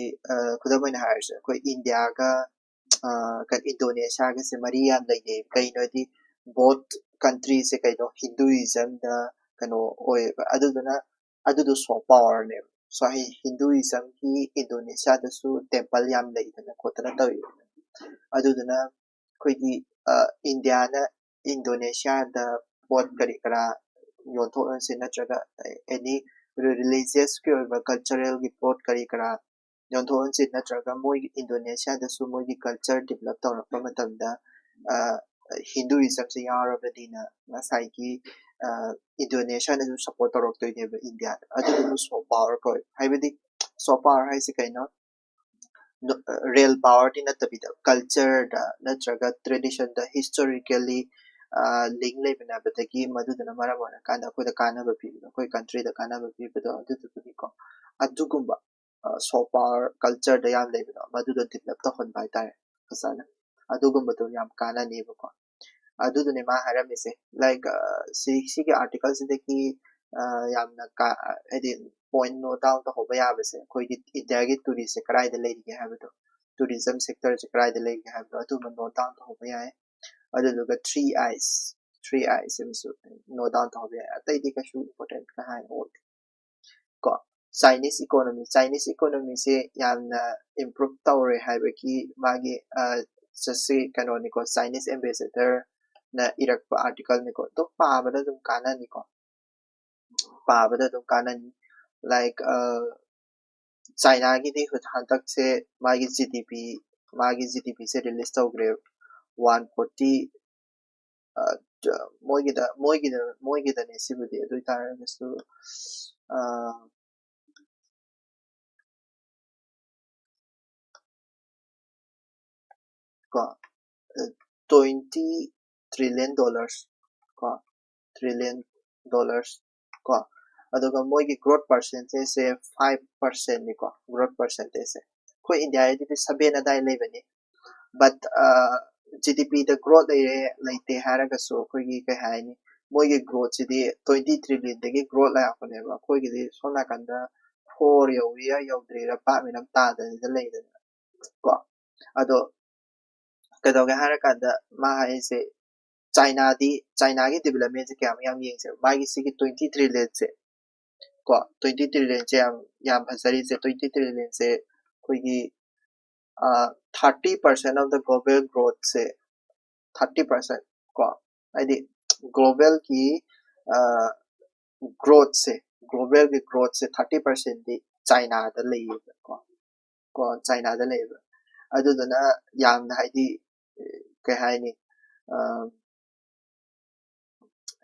ꯈꯨꯗꯝ ꯑꯣꯏꯅ ꯍꯥꯏꯔꯁꯦ, ꯑꯩꯈꯣꯏ ꯏꯟꯗꯤꯌꯥꯒ ꯏꯟꯗꯣꯅꯦꯁꯤꯌꯥꯒꯁꯦ ꯃꯔꯤ ꯌꯥꯝ ꯂꯩꯅꯩ꯫ ꯀꯩꯅꯣꯗꯤ ꯕꯣꯠ ꯀꯟꯇ꯭ꯔꯤꯁꯦ ꯀꯩꯅꯣ, ꯍꯤꯟꯗꯨꯏꯖꯝꯗ ꯀꯩꯅꯣ ꯑꯣꯏꯌꯦꯕ꯫ ꯑꯗꯨꯗꯨꯅ ꯑꯗꯨꯗꯣ ꯁꯣꯐ ꯄꯥꯋꯔꯅꯦꯕ꯫ ꯁꯣ ꯍꯤꯟꯗꯨꯏꯖꯝꯒꯤ ꯏꯟꯗꯣꯅꯦꯁꯤꯌꯥꯗꯁꯨ ꯇꯦꯝꯄꯜ ꯌꯥꯝ ꯂꯩꯗꯅ ꯈꯣꯠꯇꯅ ꯇꯧꯋꯦꯕ꯫ ꯑꯗꯨꯗꯨꯅ ꯑꯩꯈꯣꯏꯒꯤ ꯏꯟꯗꯤꯌꯥꯅ ꯏꯟꯗꯣꯅꯦꯁꯤꯌꯥꯗ ꯄꯣꯠ ꯀꯔꯤ ꯀꯔꯥ ꯌꯣꯟꯊꯣꯛ ꯌꯣꯟꯁꯤꯟ ꯅꯠꯇ꯭ꯔꯒ ꯑꯦꯅꯤ ꯔꯤꯂꯤꯖꯤꯌꯁꯀꯤ ꯑꯣꯏꯕ ꯀꯜꯆꯔꯦꯜꯒꯤ ꯄꯣꯠ ꯀꯔꯤ ꯀꯔꯥ ꯌꯣꯟꯊꯣꯛ ꯌꯣꯟꯁꯤꯟ ꯅꯠꯇ꯭ꯔꯒ ꯃꯣꯏꯒꯤ ꯏꯟꯗꯣꯅꯦꯁꯤꯌꯥꯗꯁꯨ ꯃꯣꯏꯒꯤ ꯀꯜꯆꯔ ꯗꯤꯕꯂꯞ ꯇꯧꯔꯛꯄ ꯃꯇꯝꯗ ꯍꯤꯟꯗꯨꯏꯖꯝꯁꯦ ꯌꯥꯎꯔꯕꯅꯤꯅ ꯉꯁꯥꯏꯒꯤ ꯏꯟꯗꯣꯅꯦꯁꯤꯌꯥꯅꯁꯨ ꯁꯞꯄꯣꯔꯠ ꯇꯧꯔꯛꯇꯣꯏꯅꯦꯕ ꯏꯟꯗꯤꯌꯥꯗ꯫ ꯑꯗꯨꯗꯨꯅ ꯁꯣꯐ ꯄꯥꯋꯔ ꯀꯧꯋꯦ꯫ ꯍꯥꯏꯕꯗꯤ ꯁꯣꯐ ꯄꯥꯋꯔ ꯍꯥꯏꯁꯦ ꯀꯩꯅꯣ? ꯔꯤꯌꯦꯜ ꯄꯥꯋꯔꯗꯤ ꯅꯠꯇꯕꯤꯗ ꯀꯜꯆꯔꯗ ꯅꯠꯇ꯭ꯔꯒ ꯇ꯭ꯔꯦꯗꯤꯁꯟꯗ ꯍꯤꯁꯇꯣꯔꯤꯀꯦꯜꯂꯤ ꯂꯤꯡ ꯂꯩꯃꯤꯟꯅꯕꯗꯒꯤ ꯃꯗꯨꯗꯨꯅ ꯃꯔꯝ ꯑꯣꯏꯔꯀꯥꯟꯗ ꯑꯩꯈꯣꯏꯗ ꯀꯥꯟꯅꯕ ꯄꯤꯕꯗꯣ, ꯑꯩꯈꯣꯏ ꯀꯟꯇ꯭ꯔꯤꯗ ꯀꯥꯟꯅꯕ ꯄꯤꯕꯗꯣ ꯑꯗꯨꯗꯨꯒꯤꯅꯤꯀꯣ꯫ ꯑꯗꯨꯒꯨꯝꯕ ꯁꯣꯐ ꯄꯥꯋꯔ ꯀꯜꯆꯔꯗ ꯌꯥꯝ ꯂꯩꯕꯗꯣ ꯃꯗꯨꯗꯣ ꯗꯤꯕꯂꯞ ꯇꯧꯍꯟꯕ ꯍꯥꯏꯇꯥꯔꯦ ꯐꯖꯅ꯫ ꯑꯗꯨꯒꯨꯝꯕꯗꯣ ꯌꯥꯝ ꯀꯥꯟꯅꯅꯦꯕꯀꯣ꯫ ꯑꯗꯨꯗꯨꯅꯦ ꯃꯥ ꯍꯥꯏꯔꯝꯃꯤꯁꯦ꯫ ꯂꯥꯏꯛ ꯁꯤ ꯁꯤꯒꯤ ꯑꯥꯔꯇꯤꯀꯜꯁꯤꯗꯒꯤ ꯌꯥꯝꯅ ꯀꯥ ꯍꯥꯏꯗꯤ ꯄꯣꯏꯟ ꯅꯣꯠ ꯗꯥꯎꯟ ꯇꯧꯍꯧꯕ ꯌꯥꯕꯁꯦ ꯑꯩꯈꯣꯏꯒꯤ ꯏꯟꯗꯤꯌꯥꯒꯤ ꯇꯨꯔꯤꯁꯁꯦ ꯀꯗꯥꯏꯗ ꯂꯩꯔꯤꯒꯦ ꯍꯥꯏꯕꯗꯣ, ꯇꯨꯔꯤꯖꯝ ꯁꯦꯛꯇꯔꯁꯦ ꯀꯗꯥꯏꯗ ꯂꯩꯒꯦ ꯍꯥꯏꯕꯗꯣ ꯑꯗꯨꯝꯕ ꯅꯣꯠ ꯗꯥꯎꯟ ꯇꯧꯍꯧꯕ ꯌꯥꯏ꯫ ꯑꯗꯨꯗꯨꯒ ꯊ꯭ꯔꯤ ꯑꯥꯏꯁ, ꯊ꯭ꯔꯤ ꯑꯥꯏꯁ ꯁꯤꯃꯁꯨ ꯅꯣꯠ ꯗꯥꯎꯟ ꯇꯧꯍꯧꯕ ꯌꯥꯏ꯫ ꯑꯇꯩꯗꯤ ꯀꯩꯁꯨ ꯏꯝꯄꯣꯔꯇꯦꯟ ꯀꯥ ꯍꯦꯟꯅ ꯑꯣꯏꯗꯦ꯫ ꯀꯣ, ꯆꯥꯏꯅꯤꯁ ꯏꯀꯣꯅꯣꯃꯤ, ꯆꯥꯏꯅꯤꯁ ꯏꯀꯣꯅꯣꯃꯤꯁꯦ ꯌꯥꯝꯅ ꯏꯝꯄ꯭ꯔꯨꯞ ꯇꯧꯔꯦ ꯍꯥꯏꯕꯒꯤ ꯃꯥꯒꯤ ꯁꯤ ꯀꯩꯅꯣꯅꯤꯀꯣ, ꯆꯥꯏꯅꯤꯁ ꯑꯦꯝꯕꯦꯁꯦꯗꯔꯅ ꯏꯔꯛꯄ ꯑꯥꯔꯇꯤꯀꯜꯅꯤꯀꯣ꯫ ꯑꯗꯨꯝ ꯄꯥꯕꯗ ꯑꯗꯨꯝ ꯀꯥꯟꯅꯅꯤꯀꯣ, ꯄꯥꯕꯗ ꯑꯗꯨꯝ ꯀꯥꯟꯅꯅꯤ꯫ ꯂꯥꯏꯛ ꯆꯥꯏꯅꯥꯒꯤꯗꯤ ꯍꯟꯗꯛꯁꯦ ꯃꯥꯒꯤ ꯖꯤ ꯗꯤ ꯄꯤ, ꯃꯥꯒꯤ ꯖꯤ ꯗꯤ ꯄꯤꯁꯦ ꯔꯤꯂꯤꯁ ꯇꯧꯈ꯭ꯔꯦ꯫ ꯋꯥꯟ ꯐꯣꯔꯇꯤ, ꯃꯣꯏꯒꯤꯗ ꯃꯣꯏꯒꯤꯗ ꯃꯣꯏꯒꯤꯗꯅꯦ ꯁꯤꯕꯨꯗꯤ꯫ ꯑꯗꯨ ꯑꯣꯏꯇꯥꯔꯒꯁꯨ ꯀꯣ, ꯇ꯭ꯋꯦꯟꯇꯤ ꯇ꯭ꯔꯤꯂꯤꯌꯟ ꯗꯣꯂꯔꯁ ꯀꯣ, ꯇ꯭ꯔꯤꯂꯤꯌꯟ ꯗꯣꯂꯔꯁ ꯀꯣ꯫ ꯑꯗꯨꯒ ꯃꯣꯏꯒꯤ ꯒ꯭ꯔꯣꯠ ꯄꯥꯔꯁꯦꯟꯇꯦꯖꯁꯦ ꯐꯥꯏꯚ ꯄꯥꯔꯁꯦꯟꯅꯤꯀꯣ, ꯒ꯭ꯔꯣꯠ ꯄꯥꯔꯁꯦꯟꯇꯦꯖꯁꯦ꯫ ꯑꯩꯈꯣꯏ ꯏꯟꯗꯤꯌꯥꯗꯗꯤ ꯁꯚꯦꯟ ꯑꯗꯥꯏ ꯂꯩꯕꯅꯤ꯫ ꯕꯠ ꯖꯤ ꯗꯤ ꯄꯤꯗ ꯒ꯭ꯔꯣꯠ ꯂꯩꯔꯦ ꯂꯩꯇꯦ ꯍꯥꯏꯔꯒꯁꯨ ꯑꯩꯈꯣꯏꯒꯤ ꯀꯩ ꯍꯥꯏꯅꯤ, ꯃꯣꯏꯒꯤ ꯒ꯭ꯔꯣꯠꯁꯤꯗꯤ ꯇ꯭ꯋꯦꯟꯇꯤ ꯇ꯭ꯔꯤꯂꯤꯌꯟꯗꯒꯤ ꯒ꯭ꯔꯣꯠ ꯂꯥꯛꯄꯅꯦꯕ꯫ ꯑꯩꯈꯣꯏꯒꯤꯗꯤ ꯁꯣꯝ ꯅꯥꯀꯟꯗ ꯐꯣꯔ ꯌꯧꯔꯤꯔꯥ ꯌꯧꯗ꯭ꯔꯤꯔꯥ ꯚꯥꯞ ꯃꯤꯟ ꯑꯃ ꯇꯥꯗꯅ ꯂꯩꯗꯅ ꯀꯣ꯫ ꯑꯗꯣ ꯀꯩꯗꯧꯒꯦ ꯍꯥꯏꯔꯀꯥꯟꯗ ꯃꯥ ꯍꯥꯏꯁꯦ ꯆꯥꯏꯅꯥꯗꯤ, ꯆꯥꯏꯅꯥꯒꯤ ꯗꯤꯕꯂꯞꯃꯦꯟꯁꯦ ꯀꯌꯥꯃꯨꯛ ꯌꯥꯝ ꯌꯦꯡꯁꯦ, ꯃꯥꯒꯤ ꯁꯤꯒꯤ ꯇ꯭ꯋꯦꯟꯇꯤ ꯇ꯭ꯔꯤꯂꯤꯌꯟꯁꯦ ꯀꯣ, ꯇ꯭ꯋꯦꯟꯇꯤ ꯇ꯭ꯔꯤꯂꯤꯌꯟꯁꯦ ꯌꯥꯝ ꯌꯥꯝ ꯐꯖꯔꯤꯁꯦ, ꯇ꯭ꯋꯦꯟꯇꯤ ꯇ꯭ꯔꯤꯂꯤꯌꯟꯁꯦ ꯑꯩꯈꯣꯏꯒꯤ thirty percent of the global ꯒ꯭ꯔꯣꯠꯁꯦ, ꯊꯥꯔꯇꯤ ꯄꯥꯔꯁꯦꯟ ꯀꯣ, ꯍꯥꯏꯗꯤ ꯒ꯭ꯂꯣꯕꯦꯜꯒꯤ ꯒ꯭ꯔꯣꯠꯁꯦ, ꯒ꯭ꯂꯣꯕꯦꯜꯒꯤ ꯒ꯭ꯔꯣꯠꯁꯦ ꯊꯥꯔꯇꯤ ꯄꯥꯔꯁꯦꯟꯗꯤ ꯆꯥꯏꯅꯥꯗ ꯂꯩꯌꯦꯕ ꯀꯣ, ꯀꯣ ꯆꯥꯏꯅꯥꯗ ꯂꯩꯌꯦꯕ꯫ ꯑꯗꯨꯗꯨꯅ ꯌꯥꯝꯅ ꯍꯥꯏꯗꯤ ꯀꯩ ꯍꯥꯏꯅꯤ,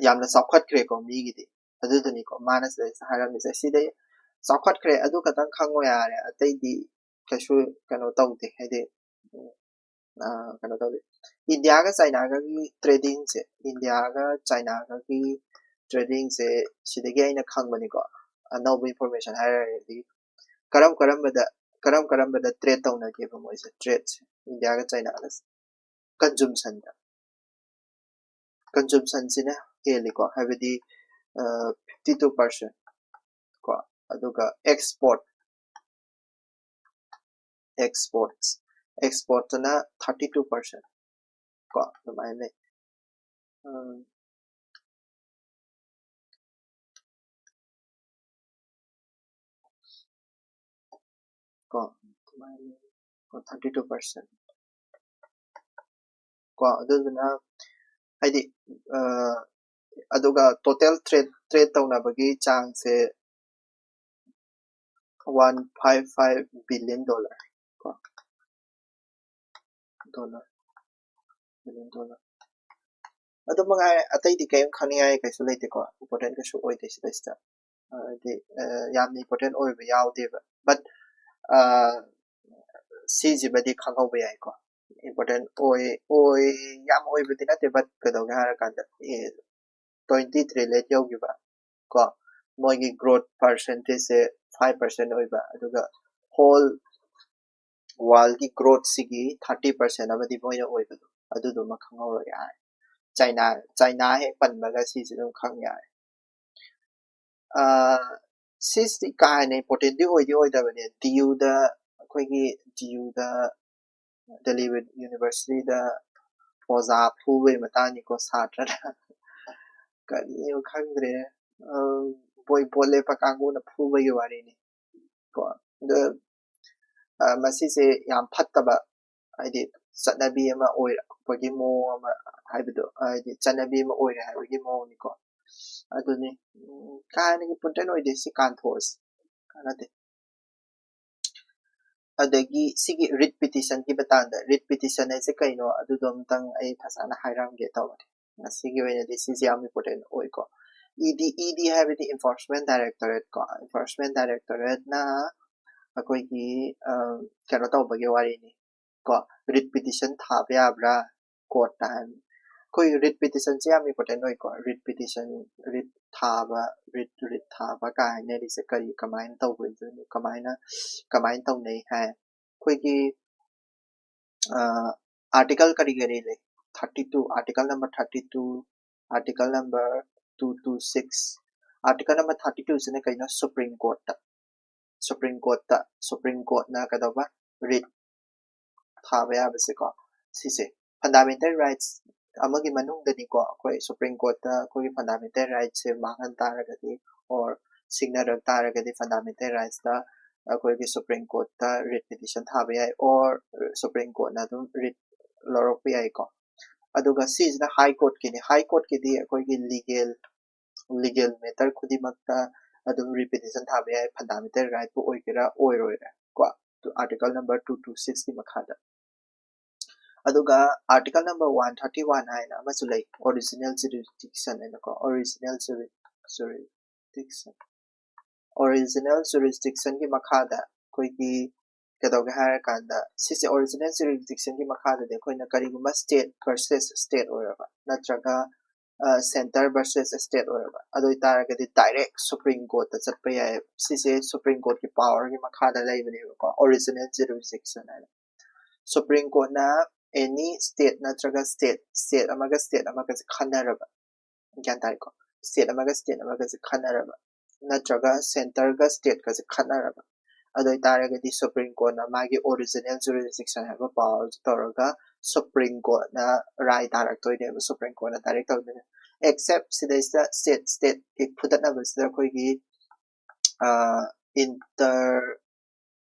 ꯌꯥꯝꯅ ꯆꯥꯎꯈꯠꯈ꯭ꯔꯦꯀꯣ ꯃꯤꯒꯤꯗꯤ꯫ ꯑꯗꯨꯗꯨꯅꯤꯀꯣ ꯃꯥꯅ ꯁꯤꯗꯩꯁꯤꯗ ꯍꯥꯏꯔꯝꯃꯤꯁꯦ꯫ ꯁꯤꯗꯩ ꯆꯥꯎꯈꯠꯈ꯭ꯔꯦ, ꯑꯗꯨ ꯈꯛꯇꯪ ꯈꯪꯉꯣ ꯌꯥꯔꯦ, ꯑꯇꯩꯗꯤ ꯀꯩꯁꯨ ꯀꯩꯅꯣ ꯇꯧꯗꯦ꯫ ꯍꯥꯏꯗꯤ ꯎꯝ, ꯑ, ꯀꯩꯅꯣ ꯇꯧꯗꯦ꯫ ꯏꯟꯗꯤꯌꯥꯒ ꯆꯥꯏꯅꯥꯒꯒꯤ ꯇ꯭ꯔꯦꯗꯤꯡꯁꯦ, ꯏꯟꯗꯤꯌꯥꯒ ꯆꯥꯏꯅꯥꯒꯒꯤ ꯇ꯭ꯔꯦꯗꯤꯡꯁꯦ ꯁꯤꯗꯒꯤ ꯑꯩꯅ ꯈꯪꯕꯅꯤꯀꯣ꯫ ꯑꯅꯧꯕ ꯏꯟꯐꯣꯔꯃꯦꯁꯟ ꯍꯥꯏꯔꯒꯗꯤ ꯀꯔꯝ ꯀꯔꯝꯕꯗ ꯀꯔꯝ ꯀꯔꯝꯕꯗ ꯇ꯭ꯔꯦꯗ ꯇꯧꯅꯒꯦꯕ ꯃꯣꯏꯁꯦ? ꯇ꯭ꯔꯦꯗꯁꯦ ꯏꯟꯗꯤꯌꯥꯒ ꯆꯥꯏꯅꯥꯒꯁꯦ ꯀꯟꯖꯨꯝꯁꯟꯗ ꯀꯟꯖꯨꯝꯁꯟꯁꯤꯅ ꯍꯦꯜꯂꯤꯀꯣ꯫ ꯍꯥꯏꯕꯗꯤ ꯐꯤꯐꯇꯤ ꯇꯨ ꯄꯥꯔꯁꯦꯟ ꯀꯣ꯫ ꯑꯗꯨꯒ ꯑꯦꯛꯁꯄꯣꯔꯠ ꯑꯦꯛꯁꯄꯣꯔꯠꯁ ꯑꯦꯛꯁꯄꯣꯔꯠꯇꯅ ꯊꯥꯔꯇꯤ ꯇꯨ ꯄꯥꯔꯁꯦꯟ ꯀꯣ꯫ ꯑꯗꯨꯃꯥꯏꯅ ꯂꯩ꯫ ꯎꯝ, ꯀꯣ ꯑꯗꯨꯃꯥꯏꯅ ꯊꯥꯔꯇꯤ ꯇꯨ ꯄꯥꯔꯁꯦꯟ ꯀꯣ꯫ ꯑꯗꯨꯗꯨꯅ ꯍꯥꯏꯗꯤ ꯑ, ꯑꯗꯨꯒ ꯇꯣꯇꯦꯜ ꯇ꯭ꯔꯦꯗ ꯇ꯭ꯔꯦꯗ ꯇꯧꯅꯕꯒꯤ ꯆꯥꯡꯁꯦ one five five billion dollar ꯀꯣ꯫ ꯗꯣꯂꯔ ꯕꯤꯂꯤꯌꯟ ꯗꯣꯂꯔ ꯑꯗꯨ ꯃꯉꯥꯏꯔꯦ꯫ ꯑꯇꯩꯗꯤ ꯀꯔꯤꯝ ꯈꯪꯅꯤꯡꯉꯥꯏ ꯀꯩꯁꯨ ꯂꯩꯇꯦꯀꯣ꯫ ꯏꯝꯄꯣꯔꯇꯦꯟ ꯀꯩꯁꯨ ꯑꯣꯏꯗꯦ ꯁꯤꯗꯩꯁꯤꯗ꯫ ꯍꯥꯏꯗꯤ ꯌꯥꯝꯅ ꯏꯝꯄꯣꯔꯇꯦꯟ ꯑꯣꯏꯕ ꯌꯥꯎꯗꯦꯕ꯫ ꯕꯠ ꯁꯤꯁꯤꯃꯗꯤ ꯈꯪꯍꯧꯕ ꯌꯥꯏꯀꯣ꯫ ꯏꯝꯄꯣꯔꯇꯦꯟ ꯑꯣꯏ ꯑꯣꯏ ꯌꯥꯝ ꯑꯣꯏꯕꯗꯤ ꯅꯠꯇꯦ꯫ ꯕꯠ ꯀꯩꯗꯧꯒꯦ ꯍꯥꯏꯔꯀꯥꯟꯗ ꯇ꯭ꯋꯦꯟꯇꯤ ꯇ꯭ꯔꯤꯂꯤꯌꯟ ꯌꯧꯈꯤꯕ ꯀꯣ꯫ ꯃꯣꯏꯒꯤ ꯒ꯭ꯔꯣꯠ ꯄꯥꯔꯁꯦꯟꯇꯦꯖꯁꯦ ꯐꯥꯏꯚ ꯄꯥꯔꯁꯦꯟ ꯑꯣꯏꯕ, ꯑꯗꯨꯒ ꯍꯣꯜ ꯋꯥꯔꯜꯒꯤ ꯒ꯭ꯔꯣꯠꯁꯤꯒꯤ ꯊꯥꯔꯇꯤ ꯄꯥꯔꯁꯦꯟ ꯑꯃꯗꯤ ꯃꯣꯏꯅ ꯑꯣꯏꯕꯗꯣ, ꯑꯗꯨꯗꯨꯃ ꯈꯪꯍꯧꯔ ꯌꯥꯔꯦ꯫ ꯆꯥꯏꯅꯥ ꯆꯥꯏꯅꯥ ꯍꯦꯛ ꯄꯟꯕꯒ ꯁꯤꯁꯦ ꯑꯗꯨꯝ ꯈꯪ ꯌꯥꯔꯦ꯫ ꯁꯤꯁꯤ ꯀꯥ ꯍꯦꯟꯅ ꯏꯝꯄꯣꯔꯇꯦꯟꯗꯤ ꯑꯣꯏꯗꯤ ꯑꯣꯏꯗꯕꯅꯦ꯫ ꯗꯤ ꯌꯨꯗ ꯑꯩꯈꯣꯏꯒꯤ ꯗꯤ ꯌꯨꯗ ꯗꯦꯜꯂꯤ ꯌꯨꯅꯤꯚꯔꯁꯤꯇꯤꯗ ꯑꯣꯖꯥ ꯐꯨꯕꯒꯤ ꯃꯇꯥꯡꯅꯤꯀꯣ꯫ ꯁꯥꯇ꯭ꯔꯅ ꯀꯔꯤꯅꯣ ꯈꯪꯗ꯭ꯔꯦ꯫ ꯕꯣꯏ ꯕꯣꯠ ꯂꯦꯞꯄ ꯀꯥꯡꯕꯨꯅ ꯐꯨꯕꯒꯤ ꯋꯥꯔꯤꯅꯤ ꯀꯣ꯫ ꯑꯗ ꯃꯁꯤꯁꯦ ꯌꯥꯝ ꯐꯠꯇꯕ, ꯍꯥꯏꯗꯤ ꯆꯠꯅꯕꯤ ꯑꯃ ꯑꯣꯏꯔꯛꯄꯒꯤ ꯃꯑꯣꯡ ꯑꯃ ꯍꯥꯏꯕꯗꯣ, ꯍꯥꯏꯗꯤ ꯆꯠꯅꯕꯤ ꯑꯃ ꯑꯣꯏꯔꯦ ꯍꯥꯏꯕꯒꯤ ꯃꯑꯣꯡꯅꯤꯀꯣ꯫ ꯑꯗꯨꯅꯤ ꯀꯥ ꯍꯦꯟꯅ ꯏꯝꯄꯣꯔꯇꯦꯟ ꯑꯣꯏꯗꯦ꯫ ꯁꯤ ꯀꯥꯟꯊꯣꯛꯑꯁꯤ, ꯀꯥꯟꯅꯗꯦ꯫ ꯑꯗꯒꯤ ꯁꯤꯒꯤ ꯔꯤꯠ ꯄꯤꯇꯤꯁꯟꯒꯤ ꯃꯇꯥꯡꯗ, ꯔꯤꯠ ꯄꯤꯇꯤꯁꯟ ꯍꯥꯏꯁꯦ ꯀꯩꯅꯣ ꯑꯗꯨꯗꯣ ꯑꯝꯇꯪ ꯑꯩ ꯐꯖꯅ ꯍꯥꯏꯔꯝꯒꯦ ꯇꯧꯕꯅꯦ꯫ ꯉꯁꯤꯒꯤ ꯑꯣꯏꯅꯗꯤ ꯁꯤꯁꯦ ꯌꯥꯝ ꯏꯝꯄꯣꯔꯇꯦꯟ ꯑꯣꯏꯀꯣ꯫ ꯏ ꯗꯤ, ꯏ ꯗꯤ ꯍꯥꯏꯕꯗꯤ ꯏꯟꯐꯣꯔꯁꯃꯦꯟ ꯗꯥꯏꯔꯦꯛꯇꯣꯔꯦꯠ ꯀꯣ, ꯏꯟꯐꯣꯔꯁꯃꯦꯟ ꯗꯥꯏꯔꯦꯛꯇꯣꯔꯦꯠꯅ ꯑꯩꯈꯣꯏꯒꯤ ꯀꯩꯅꯣ ꯇꯧꯕꯒꯤ ꯋꯥꯔꯤꯅꯤ ꯀꯣ, ꯔꯤꯠ ꯄꯤꯇꯤꯁꯟ ꯊꯥꯕ ꯌꯥꯕ꯭ꯔꯥ ꯀꯣꯔꯠꯇ ꯍꯥꯏꯕꯅꯤ꯫ ꯑꯩꯈꯣꯏ ꯔꯤꯠ ꯄꯤꯇꯤꯁꯟꯁꯦ ꯌꯥꯝ ꯏꯝꯄꯣꯔꯇꯦꯟ ꯑꯣꯏꯀꯣ꯫ ꯔꯤꯠ ꯄꯤꯇꯤꯁꯟ, ꯔꯤꯠ ꯊꯥꯕ, ꯔꯤꯠ ꯔꯤꯠ ꯊꯥꯕ ꯀꯥꯏ ꯍꯥꯏꯅꯔꯤꯁꯦ ꯀꯔꯤ, ꯀꯃꯥꯏꯅ ꯇꯧꯕꯗꯨꯅꯣ, ꯀꯃꯥꯏꯅ ꯀꯃꯥꯏꯅ ꯇꯧꯅꯩ ꯍꯥꯏ꯫ ꯑꯩꯈꯣꯏꯒꯤ ꯑꯥꯔꯇꯤꯀꯜ ꯀꯔꯤ ꯀꯔꯤ ꯂꯩ? Thirty two, article number thirty two, article number two two six. Article number thirty two ꯁꯤꯅ ꯀꯩꯅꯣ? ꯁꯨꯄ꯭ꯔꯤꯝ ꯀꯣꯔꯠꯇ, ꯁꯨꯄ꯭ꯔꯤꯝ ꯀꯣꯔꯠꯇ ꯁꯨꯄ꯭ꯔꯤꯝ ꯀꯣꯔꯠꯅ ꯀꯩꯗꯧꯕ? ꯔꯤꯠ ꯊꯥꯕ ꯌꯥꯕꯁꯦꯀꯣ꯫ ꯁꯤꯁꯦ ꯐꯟꯗꯥꯃꯦꯟꯇꯦꯜ ꯔꯥꯏꯠꯁ ꯑꯃꯒꯤ ꯃꯅꯨꯡꯗꯅꯤꯀꯣ꯫ ꯑꯩꯈꯣꯏ ꯁꯨꯄ꯭ꯔꯤꯝ ꯀꯣꯔꯠꯇ ꯑꯩꯈꯣꯏꯒꯤ ꯐꯟꯗꯥꯃꯦꯟꯇꯦꯜ ꯔꯥꯏꯠꯁꯦ ꯃꯥꯡꯍꯟ ꯇꯥꯔꯒꯗꯤ, ꯑꯣꯔ ꯁꯤꯡꯅꯔꯛ ꯇꯥꯔꯒꯗꯤ, ꯐꯟꯗꯥꯃꯦꯟꯇꯦꯜ ꯔꯥꯏꯠꯁꯇ ꯑꯩꯈꯣꯏꯒꯤ ꯁꯨꯄ꯭ꯔꯤꯝ ꯀꯣꯔꯠꯇ ꯔꯤꯠ ꯄꯤꯇꯤꯁꯟ ꯊꯥꯕ ꯌꯥꯏ, ꯑꯣꯔ ꯁꯨꯄ꯭ꯔꯤꯝ ꯀꯣꯔꯠꯅ ꯑꯗꯨꯝ ꯔꯤꯠ ꯂꯧꯔꯛꯄ ꯌꯥꯏꯀꯣ꯫ ꯑꯗꯨꯒ ꯁꯤꯁꯤꯅ ꯍꯥꯏ ꯀꯣꯔꯠꯀꯤꯅꯤ꯫ ꯍꯥꯏ ꯀꯣꯔꯠꯀꯤꯗꯤ ꯑꯩꯈꯣꯏꯒꯤ ꯂꯤꯒꯦꯜ ꯂꯤꯒꯦꯜ ꯃꯦꯇꯔ ꯈꯨꯗꯤꯡꯃꯛꯇ ꯑꯗꯨꯝ ꯔꯤꯠ ꯄꯤꯇꯤꯁꯟ ꯊꯥꯕ ꯌꯥꯏ, ꯐꯟꯗꯥꯃꯦꯟꯇꯦꯜ ꯔꯥꯏꯠꯄꯨ ꯑꯣꯏꯒꯦꯔꯥ ꯑꯣꯏꯔꯣꯏꯔꯥ ꯀꯣ, article number two two six ꯀꯤ ꯃꯈꯥꯗ꯫ ꯑꯗꯨꯒ article number one thirty one ꯍꯥꯏꯅ ꯑꯃꯁꯨ ꯂꯩ, ꯑꯣꯔꯤꯖꯤꯅꯦꯜ ꯖꯨꯔꯤꯁꯗꯤꯛꯁꯟ ꯍꯥꯏꯅꯀꯣ, ꯑꯣꯔꯤꯖꯤꯅꯦꯜ ꯖꯨꯔꯤꯁꯗꯤꯛꯁꯟ꯫ ꯑꯣꯔꯤꯖꯤꯅꯦꯜ ꯖꯨꯔꯤꯁꯗꯤꯛꯁꯟꯒꯤ ꯃꯈꯥꯗ ꯑꯩꯈꯣꯏꯒꯤ ꯀꯩꯗꯧꯒꯦ ꯍꯥꯏꯔꯀꯥꯟꯗ, ꯁꯤꯁꯦ ꯑꯣꯔꯤꯖꯤꯅꯦꯜ ꯖꯨꯔꯤꯁꯗꯤꯛꯁꯟꯒꯤ ꯃꯈꯥꯗꯗꯤ ꯑꯩꯈꯣꯏꯅ ꯀꯔꯤꯒꯨꯝꯕ ꯁ꯭ꯇꯦꯠ ꯚꯔꯁꯦꯁ ꯁ꯭ꯇꯦꯠ ꯑꯣꯏꯔꯕ ꯅꯠꯇ꯭ꯔꯒ ꯁꯦꯟꯇꯔ ꯚꯔꯁꯦꯁ ꯁ꯭ꯇꯦꯠ ꯑꯣꯏꯔꯕ ꯑꯗꯨ ꯑꯣꯏꯇꯥꯔꯒꯗꯤ, ꯗꯥꯏꯔꯦꯛ ꯁꯨꯄ꯭ꯔꯤꯝ ꯀꯣꯔꯠꯇ ꯆꯠꯄ ꯌꯥꯏ꯫ ꯁꯤꯁꯦ ꯁꯨꯄ꯭ꯔꯤꯝ ꯀꯣꯔꯠꯀꯤ ꯄꯥꯋꯔꯒꯤ ꯃꯈꯥꯗ ꯂꯩꯕꯅꯦꯕꯀꯣ, ꯑꯣꯔꯤꯖꯤꯅꯦꯜ ꯖꯨꯔꯤꯁꯗꯤꯛꯁꯟ ꯍꯥꯏꯅ꯫ ꯁꯨꯄ꯭ꯔꯤꯝ ꯀꯣꯔꯠꯅ ꯑꯦꯅꯤ ꯁ꯭ꯇꯦꯠ ꯅꯠꯇ꯭ꯔꯒ ꯁ꯭ꯇꯦꯠ, ꯁ꯭ꯇꯦꯠ ꯑꯃꯒ ꯁ꯭ꯇꯦꯠ ꯑꯃꯒꯁꯦ ꯈꯟꯅꯔꯕ, ꯒ꯭ꯌꯥꯟ ꯇꯥꯔꯦꯀꯣ? ꯁ꯭ꯇꯦꯠ ꯑꯃꯒ ꯁ꯭ꯇꯦꯠ ꯑꯃꯒꯁꯦ ꯈꯟꯅꯔꯕ ꯅꯠꯇ꯭ꯔꯒ ꯁꯦꯟꯇꯔꯒ ꯁ꯭ꯇꯦꯠꯀꯁꯦ ꯈꯠꯅꯔꯕ ꯑꯗꯨ ꯑꯣꯏꯇꯥꯔꯒꯗꯤ, ꯁꯨꯄ꯭ꯔꯤꯝ ꯀꯣꯔꯠꯅ ꯃꯥꯒꯤ ꯑꯣꯔꯤꯖꯤꯅꯦꯜ ꯖꯨꯔꯤꯁꯗꯤꯛꯁꯟ ꯍꯥꯏꯕ ꯄꯥꯋꯔꯁꯦ ꯇꯧꯔꯒ ꯁꯨꯄ꯭ꯔꯤꯝ ꯀꯣꯔꯠꯅ ꯔꯥꯏ ꯇꯥꯔꯛꯇꯣꯏꯅꯦꯕ, ꯁꯨꯄ꯭ꯔꯤꯝ ꯀꯣꯔꯠꯅ ꯗꯥꯏꯔꯦꯛ ꯇꯧꯗꯣꯏꯅꯦ꯫ ꯑꯦꯛꯁꯦꯞ ꯁꯤꯗꯩꯁꯤꯗ ꯁ꯭ꯇꯦꯠ ꯁ꯭ꯇꯦꯠꯀꯤ ꯐꯨꯗꯠꯅꯕꯁꯤꯗ ꯑꯩꯈꯣꯏꯒꯤ ꯏꯟꯇꯔ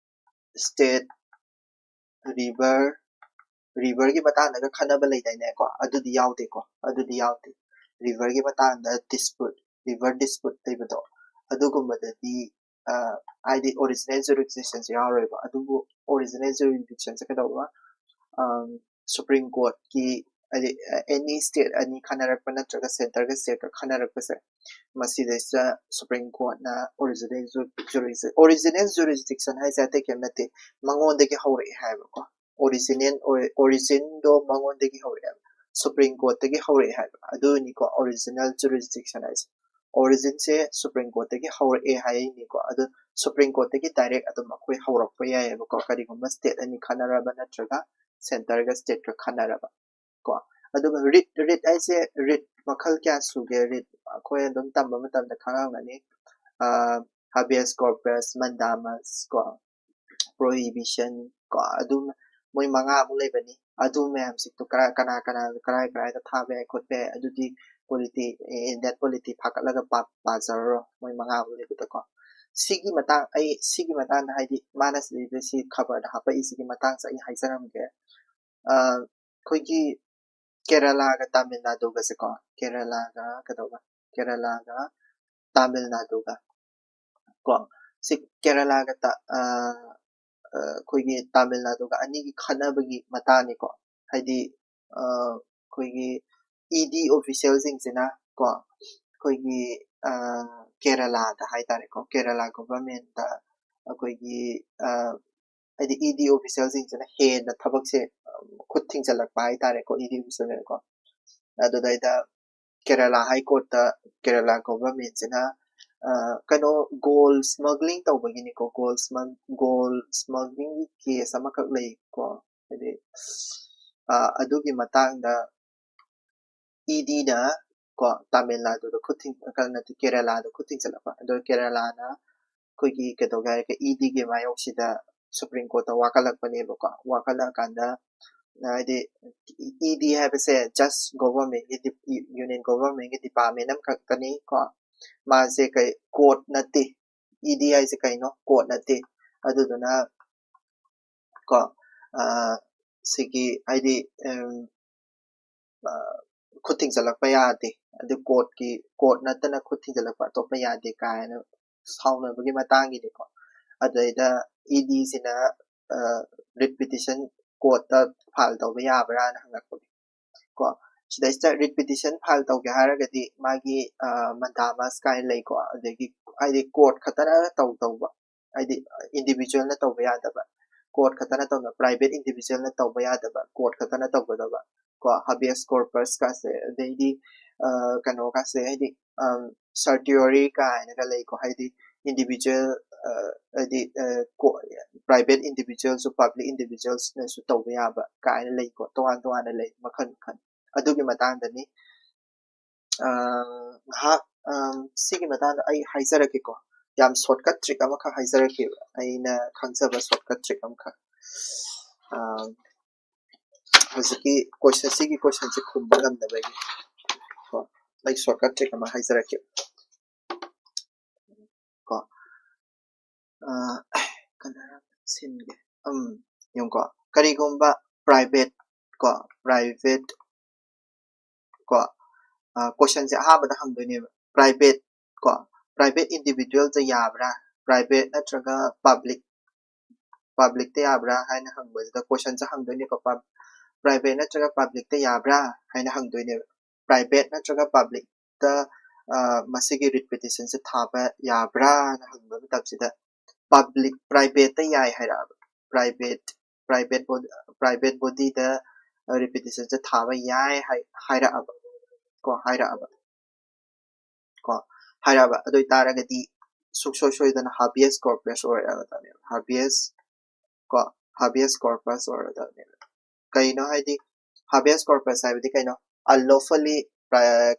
ꯁ꯭ꯇꯦꯠ ꯔꯤꯚꯔ, ꯔꯤꯚꯔꯒꯤ ꯃꯇꯥꯡꯗꯒ ꯈꯟꯅꯕ ꯂꯩꯗꯥꯏꯅꯦꯀꯣ, ꯑꯗꯨꯗꯤ ꯌꯥꯎꯗꯦꯀꯣ, ꯑꯗꯨꯗꯤ ꯌꯥꯎꯗꯦ꯫ ꯔꯤꯚꯔꯒꯤ ꯃꯇꯥꯡꯗ ꯗꯤꯁꯄ꯭ꯌꯨꯠ, ꯔꯤꯚꯔ ꯗꯤꯁꯄ꯭ꯌꯨꯠ ꯂꯩꯕꯗꯣ, ꯑꯗꯨꯒꯨꯝꯕꯗꯗꯤ ꯍꯥꯏꯗꯤ ꯑꯣꯔꯤꯖꯤꯅꯦꯜ ꯖꯨꯔꯤꯁꯗꯤꯛꯁꯟꯁꯦ ꯌꯥꯎꯔꯣꯏꯕ꯫ ꯑꯗꯨꯕꯨ ꯑꯣꯔꯤꯖꯤꯅꯦꯜ ꯖꯨꯔꯤꯗꯤꯛꯁꯟꯁꯦ ꯀꯩꯗꯧꯕ? ꯁꯨꯄ꯭ꯔꯤꯝ ꯀꯣꯔꯠꯀꯤ, ꯍꯥꯏꯗꯤ ꯑꯦꯅꯤ ꯁ꯭ꯇꯦꯠ ꯑꯅꯤ ꯈꯟꯅꯔꯛꯄ ꯅꯠꯇ꯭ꯔꯒ ꯁꯦꯟꯇꯔꯒ ꯁ꯭ꯇꯦꯠꯀ ꯈꯟꯅꯔꯛꯄꯁꯦ, ꯃꯁꯤꯗꯩꯁꯤꯗ ꯁꯨꯄ꯭ꯔꯤꯝ ꯀꯣꯔꯠꯅ ꯑꯣꯔꯤꯖꯤꯅꯦꯜ ꯖꯨꯔꯤꯁ ꯑꯣꯔꯤꯖꯤꯅꯦꯜ ꯖꯨꯔꯤꯁꯗꯤꯛꯁꯟ ꯍꯥꯏꯁꯦ ꯑꯇꯩ ꯀꯩꯝ ꯅꯠꯇꯦ, ꯃꯉꯣꯟꯗꯒꯤ ꯍꯧꯔꯛꯑꯦ ꯍꯥꯏꯕꯀꯣ꯫ ꯑꯣꯔꯤꯖꯤꯅꯦꯜ ꯑꯣꯔꯤꯖꯤꯟꯗꯣ ꯃꯉꯣꯟꯗꯒꯤ ꯍꯧꯔꯛꯑꯦꯕ, ꯁꯨꯄ꯭ꯔꯤꯝ ꯀꯣꯔꯠꯇꯒꯤ ꯍꯧꯔꯛꯑꯦ ꯍꯥꯏꯕ, ꯑꯗꯨꯅꯤꯀꯣ ꯑꯣꯔꯤꯖꯤꯅꯦꯜ ꯖꯨꯔꯤꯁꯗꯤꯛꯁꯟ ꯍꯥꯏꯁꯦ꯫ ꯑꯣꯔꯤꯖꯤꯟꯁꯦ ꯁꯨꯄ꯭ꯔꯤꯝ ꯀꯣꯔꯠꯇꯒꯤ ꯍꯧꯔꯛꯑꯦ ꯍꯥꯏꯔꯤꯅꯤꯀꯣ꯫ ꯑꯗꯨ ꯁꯨꯄ꯭ꯔꯤꯝ ꯀꯣꯔꯠꯇꯒꯤ ꯗꯥꯏꯔꯦꯛ ꯑꯗꯨꯝ ꯑꯩꯈꯣꯏ ꯍꯧꯔꯛꯄ ꯌꯥꯏꯑꯕꯀꯣ, ꯀꯔꯤꯒꯨꯝꯕ ꯁ꯭ꯇꯦꯠ ꯑꯅꯤ ꯈꯟꯅꯔꯕ ꯅꯠꯇ꯭ꯔꯒ ꯁꯦꯟꯇꯔꯒ ꯁ꯭ꯇꯦꯠꯀ ꯈꯟꯅꯔꯕ ꯀꯣ꯫ ꯑꯗꯨꯒ ꯔꯤꯠ ꯔꯤꯠ ꯍꯥꯏꯁꯦ ꯔꯤꯠ ꯃꯈꯜ ꯀꯌꯥ ꯁꯨꯒꯦ? ꯔꯤꯠ ꯑꯩꯈꯣꯏ ꯑꯗꯨꯝ ꯇꯝꯕ ꯃꯇꯝꯗ ꯈꯪꯉꯝꯒꯅꯤ꯫ ꯍꯥꯕꯤꯌꯁ ꯀꯣꯔꯄꯁ, ꯃꯟꯗꯥꯃꯁ ꯀꯣ, ꯄ꯭ꯔꯣꯍꯤꯕꯤꯁꯟ ꯀꯣ, ꯑꯗꯨꯝ ꯃꯣꯏ ꯃꯉꯥꯃꯨꯛ ꯂꯩꯕꯅꯤ꯫ ꯑꯗꯨ ꯃꯌꯥꯝꯁꯤꯡꯗꯣ ꯀꯔꯥꯏ ꯀꯅꯥ ꯀꯅꯥ ꯀꯔꯥꯏ ꯀꯔꯥꯏꯗ ꯊꯥꯕ ꯌꯥꯏ ꯈꯣꯠꯄ ꯌꯥꯏ, ꯑꯗꯨꯗꯤ ꯄꯣꯂꯤꯇꯤ ꯏꯟꯗꯤꯌꯟ ꯄꯣꯂꯤꯇꯤ ꯐꯥꯒꯠꯂꯒ ꯄꯥ- ꯄꯥꯖꯔꯔꯣꯏ ꯃꯣꯏ ꯃꯉꯥꯃꯨꯛ ꯂꯩꯕꯗꯀꯣ꯫ ꯁꯤꯒꯤ ꯃꯇꯥꯡ ꯑꯩ ꯁꯤꯒꯤ ꯃꯇꯥꯡꯗ ꯍꯥꯏꯗꯤ ꯃꯥꯅ ꯁꯤꯗꯩꯗ ꯁꯤ ꯈꯕꯔꯗ ꯍꯥꯄꯛꯏꯁꯤꯒꯤ ꯃꯇꯥꯡꯁꯦ ꯑꯩ ꯍꯥꯏꯖꯔꯝꯒꯦ꯫ ꯑꯩꯈꯣꯏꯒꯤ ꯀꯦꯔꯂꯥꯒ ꯇꯥꯃꯤꯜ ꯅꯥꯗꯨꯒꯁꯦꯀꯣ, ꯀꯦꯔꯂꯥꯒ ꯀꯩꯗꯧꯕ ꯀꯦꯔꯂꯥꯒ ꯇꯥꯃꯤꯜ ꯅꯥꯗꯨꯒ ꯀꯣ, ꯁꯤ ꯀꯦꯔꯂꯥꯒ ꯇ- ꯑ, ꯑ, ꯑꯩꯈꯣꯏꯒꯤ ꯇꯥꯃꯤꯜ ꯅꯥꯗꯨꯒ ꯑꯅꯤꯒꯤ ꯈꯠꯅꯕꯒꯤ ꯃꯇꯥꯡꯅꯤꯀꯣ꯫ ꯍꯥꯏꯗꯤ ꯑ, ꯑꯩꯈꯣꯏꯒꯤ ꯏ ꯗꯤ ꯑꯣꯐꯤꯁꯤꯌꯦꯜꯁꯤꯡꯁꯤꯅ ꯀꯣ, ꯑꯩꯈꯣꯏꯒꯤ ꯑ, ꯀꯦꯔꯂꯥꯗ ꯍꯥꯏꯇꯥꯔꯦꯀꯣ, ꯀꯦꯔꯂꯥ ꯒꯣꯚꯔꯟꯃꯦꯟꯠꯇ ꯑꯩꯈꯣꯏꯒꯤ ꯑ, ꯍꯥꯏꯗꯤ ꯏ ꯗꯤ ꯑꯣꯐꯤꯁꯤꯌꯦꯜꯁꯤꯡꯁꯤꯅ ꯍꯦꯟꯅ ꯊꯕꯛꯁꯦ ꯈꯨꯠ ꯊꯤꯡꯖꯤꯜꯂꯛꯄ ꯍꯥꯏꯇꯥꯔꯦꯀꯣ, ꯏ ꯗꯤ ꯑꯣꯐꯤꯁꯤꯌꯦꯜꯅꯀꯣ꯫ ꯑꯗꯨꯗꯩꯗ ꯀꯦꯔꯂꯥ ꯍꯥꯏ ꯀꯣꯔꯠꯇ ꯀꯦꯔꯂꯥ ꯒꯣꯚꯔꯟꯃꯦꯟꯠꯁꯤꯅ ꯀꯩꯅꯣ ꯒꯣꯜ ꯁ꯭ꯃꯒ꯭ꯂꯤꯡ ꯇꯧꯕꯒꯤꯅꯤꯀꯣ, ꯒꯣꯜ ꯁ꯭ꯃ ꯒꯣꯜ ꯁ꯭ꯃꯒ꯭ꯂꯤꯡꯒꯤ ꯀꯦꯁ ꯑꯃꯈꯛ ꯂꯩꯀꯣ, ꯍꯥꯏꯗꯤ ꯑꯗꯨꯒꯤ ꯃꯇꯥꯡꯗ ꯏ ꯗꯤꯅ ꯀꯣ ꯇꯥꯃꯤꯜ ꯅꯥꯗꯨꯗ ꯈꯨꯠ ꯊꯤꯡ ꯅꯠꯇꯦ, ꯀꯦꯔꯂꯥꯗ ꯈꯨꯠ ꯊꯤꯡꯖꯤꯜꯂꯛꯄ꯫ ꯑꯗꯣ ꯀꯦꯔꯂꯥꯅ ꯑꯩꯈꯣꯏꯒꯤ ꯀꯩꯗꯧꯒꯦ ꯍꯥꯏꯔꯒ ꯏ ꯗꯤꯒꯤ ꯃꯥꯌꯣꯛꯁꯤꯗ ꯁꯨꯄ꯭ꯔꯤꯝ ꯀꯣꯔꯠꯇ ꯋꯥꯀꯠꯂꯛꯄꯅꯦꯕꯀꯣ꯫ ꯋꯥꯀꯠꯂꯛꯑꯀꯥꯟꯗ ꯍꯥꯏꯗꯤ ꯏ ꯗꯤ ꯍꯥꯏꯕꯁꯦ ꯖꯁ ꯒꯣꯚꯔꯟꯃꯦꯟꯠꯀꯤ ꯌꯨꯅꯤꯌꯟ ꯒꯣꯚꯔꯟꯃꯦꯟꯠꯀꯤ ꯗꯤꯄꯥꯔꯠꯃꯦꯟꯠ ꯑꯃꯈꯛꯇꯅꯤ ꯀꯣ꯫ ꯃꯥꯁꯦ ꯀꯩ ꯀꯣꯔꯠ ꯅꯠꯇꯦ꯫ ꯏ ꯗꯤ ꯍꯥꯏꯁꯦ ꯀꯩꯅꯣ? ꯀꯣꯔꯠ ꯅꯠꯇꯦ꯫ ꯑꯗꯨꯗꯨꯅ ꯀꯣ ꯁꯤꯒꯤ ꯍꯥꯏꯗꯤ ꯈꯨꯠ ꯊꯤꯡꯖꯤꯜꯂꯛꯄ ꯌꯥꯗꯦ, ꯑꯗꯨ ꯀꯣꯔꯠꯀꯤ ꯀꯣꯔꯠ ꯅꯠꯇꯅ ꯈꯨꯠ ꯊꯤꯡꯖꯤꯜꯂꯛꯄ ꯑꯇꯣꯞꯄ ꯌꯥꯗꯦ ꯀꯥꯏꯅ ꯁꯥꯎꯅꯕꯒꯤ ꯃꯇꯥꯡꯒꯤꯅꯤꯀꯣ꯫ ꯑꯗꯨꯗꯩꯗ ꯏ ꯗꯤꯁꯤꯅ ꯔꯤꯠ ꯄꯤꯇꯤꯁꯟ ꯀꯣꯔꯠꯇ ꯐꯥꯏꯜ ꯇꯧꯕ ꯌꯥꯕ꯭ꯔꯥꯅ ꯍꯪꯉꯛꯄꯒꯤ꯫ ꯀꯣ, ꯁꯤꯗꯩꯁꯤꯗ ꯔꯤꯠ ꯄꯤꯇꯤꯁꯟ ꯐꯥꯏꯜ ꯇꯧꯒꯦ ꯍꯥꯏꯔꯒꯗꯤ ꯃꯥꯒꯤ ꯃꯟꯗꯥꯃꯁ ꯀꯥꯏꯅ ꯂꯩꯀꯣ, ꯑꯗꯒꯤ ꯍꯥꯏꯗꯤ ꯀꯣꯔꯠ ꯈꯛꯇꯅ ꯇꯧ ꯇꯧꯕ, ꯍꯥꯏꯗꯤ ꯏꯟꯗꯤꯕꯤꯖꯨꯋꯦꯜꯅ ꯇꯧꯕ ꯌꯥꯗꯕ, ꯀꯣꯔꯠ ꯈꯛꯇꯅ ꯇꯧꯅ, ꯄ꯭ꯔꯥꯏꯚꯦꯠ ꯏꯟꯗꯤꯕꯤꯖꯨꯋꯦꯜꯅ ꯇꯧꯕ ꯌꯥꯗꯕ, ꯀꯣꯔꯠ ꯈꯛꯇꯅ ꯇꯧꯒꯗꯕ꯫ ꯀꯣ, ꯍꯥꯕꯤꯌꯁ ꯀꯣꯔꯄꯁꯀꯥꯁꯦ, ꯑꯗꯩꯗꯤ ꯀꯩꯅꯣꯒꯥꯁꯦ, ꯍꯥꯏꯗꯤ ꯁꯔꯇꯤꯌꯣꯔꯤ ꯀꯥꯏꯅꯒ ꯂꯩꯀꯣ, ꯍꯥꯏꯗꯤ ꯏꯟꯗꯤꯕꯤꯖꯨꯋꯦꯜ, ꯍꯥꯏꯗꯤ ꯄ꯭ꯔꯥꯏꯚꯦꯠ ꯏꯟꯗꯤꯕꯤꯖꯨꯋꯦꯜꯁꯨ ꯄꯕ꯭ꯂꯤꯛ ꯏꯟꯗꯤꯕꯤꯖꯨꯋꯦꯜꯁꯅꯁꯨ ꯇꯧꯕ ꯌꯥꯕ ꯀꯥꯏꯅ ꯂꯩꯀꯣ, ꯇꯣꯉꯥꯟ ꯇꯣꯉꯥꯟꯅ ꯂꯩ, ꯃꯈꯜ ꯃꯈꯜ꯫ ꯑꯗꯨꯒꯤ ꯃꯇꯥꯡꯗꯅꯤ꯫ ꯉꯥꯏꯍꯥꯛ ꯁꯤꯒꯤ ꯃꯇꯥꯡꯗ ꯑꯩ ꯍꯥꯏꯖꯔꯛꯀꯦꯀꯣ, ꯌꯥꯝ ꯁꯣꯔꯠꯀꯠ ꯇ꯭ꯔꯤꯛ ꯑꯃꯈꯛ ꯍꯥꯏꯖꯔꯛꯀꯦꯕ, ꯑꯩꯅ ꯈꯪꯖꯕ ꯁꯣꯔꯠꯀꯠ ꯇ꯭ꯔꯤꯛ ꯑꯃꯈꯛ꯫ ꯍꯧꯖꯤꯛꯀꯤ ꯀꯣꯏꯁꯟ, ꯁꯤꯒꯤ ꯀꯣꯏꯁꯟꯁꯦ ꯈꯨꯝꯕ ꯉꯝꯅꯕꯒꯤ ꯀꯣ, ꯑꯩ ꯁꯣꯔꯠꯀꯠ ꯇ꯭ꯔꯤꯛ ꯑꯃ ꯍꯥꯏꯖꯔꯛꯀꯦ ꯀꯣ꯫ ꯀꯩꯅꯣ ꯁꯤꯟꯒꯦ꯫ ꯎꯝ, ꯌꯦꯡꯉꯨꯀꯣ, ꯀꯔꯤꯒꯨꯝꯕ ꯄ꯭ꯔꯥꯏꯚꯦꯠ ꯀꯣ, ꯄ꯭ꯔꯥꯏꯚꯦꯠ ꯀꯣ, ꯀꯣꯏꯁꯟꯁꯦ ꯑꯍꯥꯟꯕꯗ ꯍꯪꯗꯣꯏꯅꯦꯕ, ꯄ꯭ꯔꯥꯏꯚꯦꯠ ꯀꯣ, ꯄ꯭ꯔꯥꯏꯚꯦꯠ ꯏꯟꯗꯤꯕꯤꯖꯨꯋꯦꯜꯗ ꯌꯥꯕ꯭ꯔꯥ, ꯄ꯭ꯔꯥꯏꯚꯦꯠ ꯅꯠꯇ꯭ꯔꯒ ꯄꯕ꯭ꯂꯤꯛ, ꯄꯕ꯭ꯂꯤꯛꯇ ꯌꯥꯕ꯭ꯔꯥ ꯍꯥꯏꯅ ꯍꯪꯕꯁꯤꯗ ꯀꯣꯏꯁꯟꯁꯦ ꯍꯪꯗꯣꯏꯅꯦꯀꯣ, ꯄ꯭ꯔꯥꯏꯚꯦꯠ ꯅꯠꯇ꯭ꯔꯒ ꯄꯕ꯭ꯂꯤꯛꯇ ꯌꯥꯕ꯭ꯔꯥ ꯍꯥꯏꯅ ꯍꯪꯗꯣꯏꯅꯦꯕ꯫ ꯄ꯭ꯔꯥꯏꯚꯦꯠ ꯅꯠꯇ꯭ꯔꯒ ꯄꯕ꯭ꯂꯤꯛꯇ ꯃꯁꯤꯒꯤ ꯔꯤꯠ ꯄꯤꯇꯤꯁꯟꯁꯦ ꯊꯥꯕ ꯌꯥꯕ꯭ꯔꯥꯅ ꯍꯪꯕ ꯃꯇꯝꯁꯤꯗ ꯄꯕ꯭ꯂꯤꯛ, ꯄ꯭ꯔꯥꯏꯚꯦꯠꯇ ꯌꯥꯏ ꯍꯥꯏꯔꯛꯑꯕ, ꯄ꯭ꯔꯥꯏꯚꯦꯠ, ꯄ꯭ꯔꯥꯏꯚꯦꯠ ꯄ꯭ꯔꯥꯏꯚꯦꯠ ꯕꯣꯗꯤꯗ ꯔꯤꯠ ꯄꯤꯇꯤꯁꯟꯁꯦ ꯊꯥꯕ ꯌꯥꯏ ꯍꯥꯏꯔꯛꯑꯕ ꯀꯣ, ꯍꯥꯏꯔꯛꯑꯕ ꯀꯣ, ꯍꯥꯏꯔꯛꯑꯕ ꯑꯗꯨ ꯑꯣꯏꯇꯥꯔꯒꯗꯤ ꯁꯨꯡꯁꯣꯏ ꯁꯣꯏꯗꯅ ꯍꯥꯕꯤꯌꯁ ꯀꯣꯔꯄꯁ ꯑꯣꯏꯔꯛꯑꯗꯕꯅꯦꯕ, ꯍꯥꯕꯤꯌꯁ ꯀꯣ, ꯍꯥꯕꯤꯌꯁ ꯀꯣꯔꯄꯁ ꯑꯣꯏꯔꯛꯑꯗꯕꯅꯦꯕ꯫ ꯀꯩꯅꯣ ꯍꯥꯏꯗꯤ ꯍꯥꯕꯤꯌꯁ ꯀꯣꯔꯄꯁ ꯍꯥꯏꯕꯗꯤ ꯀꯩꯅꯣ? ꯑꯟꯂꯣꯐꯨꯜꯂꯤ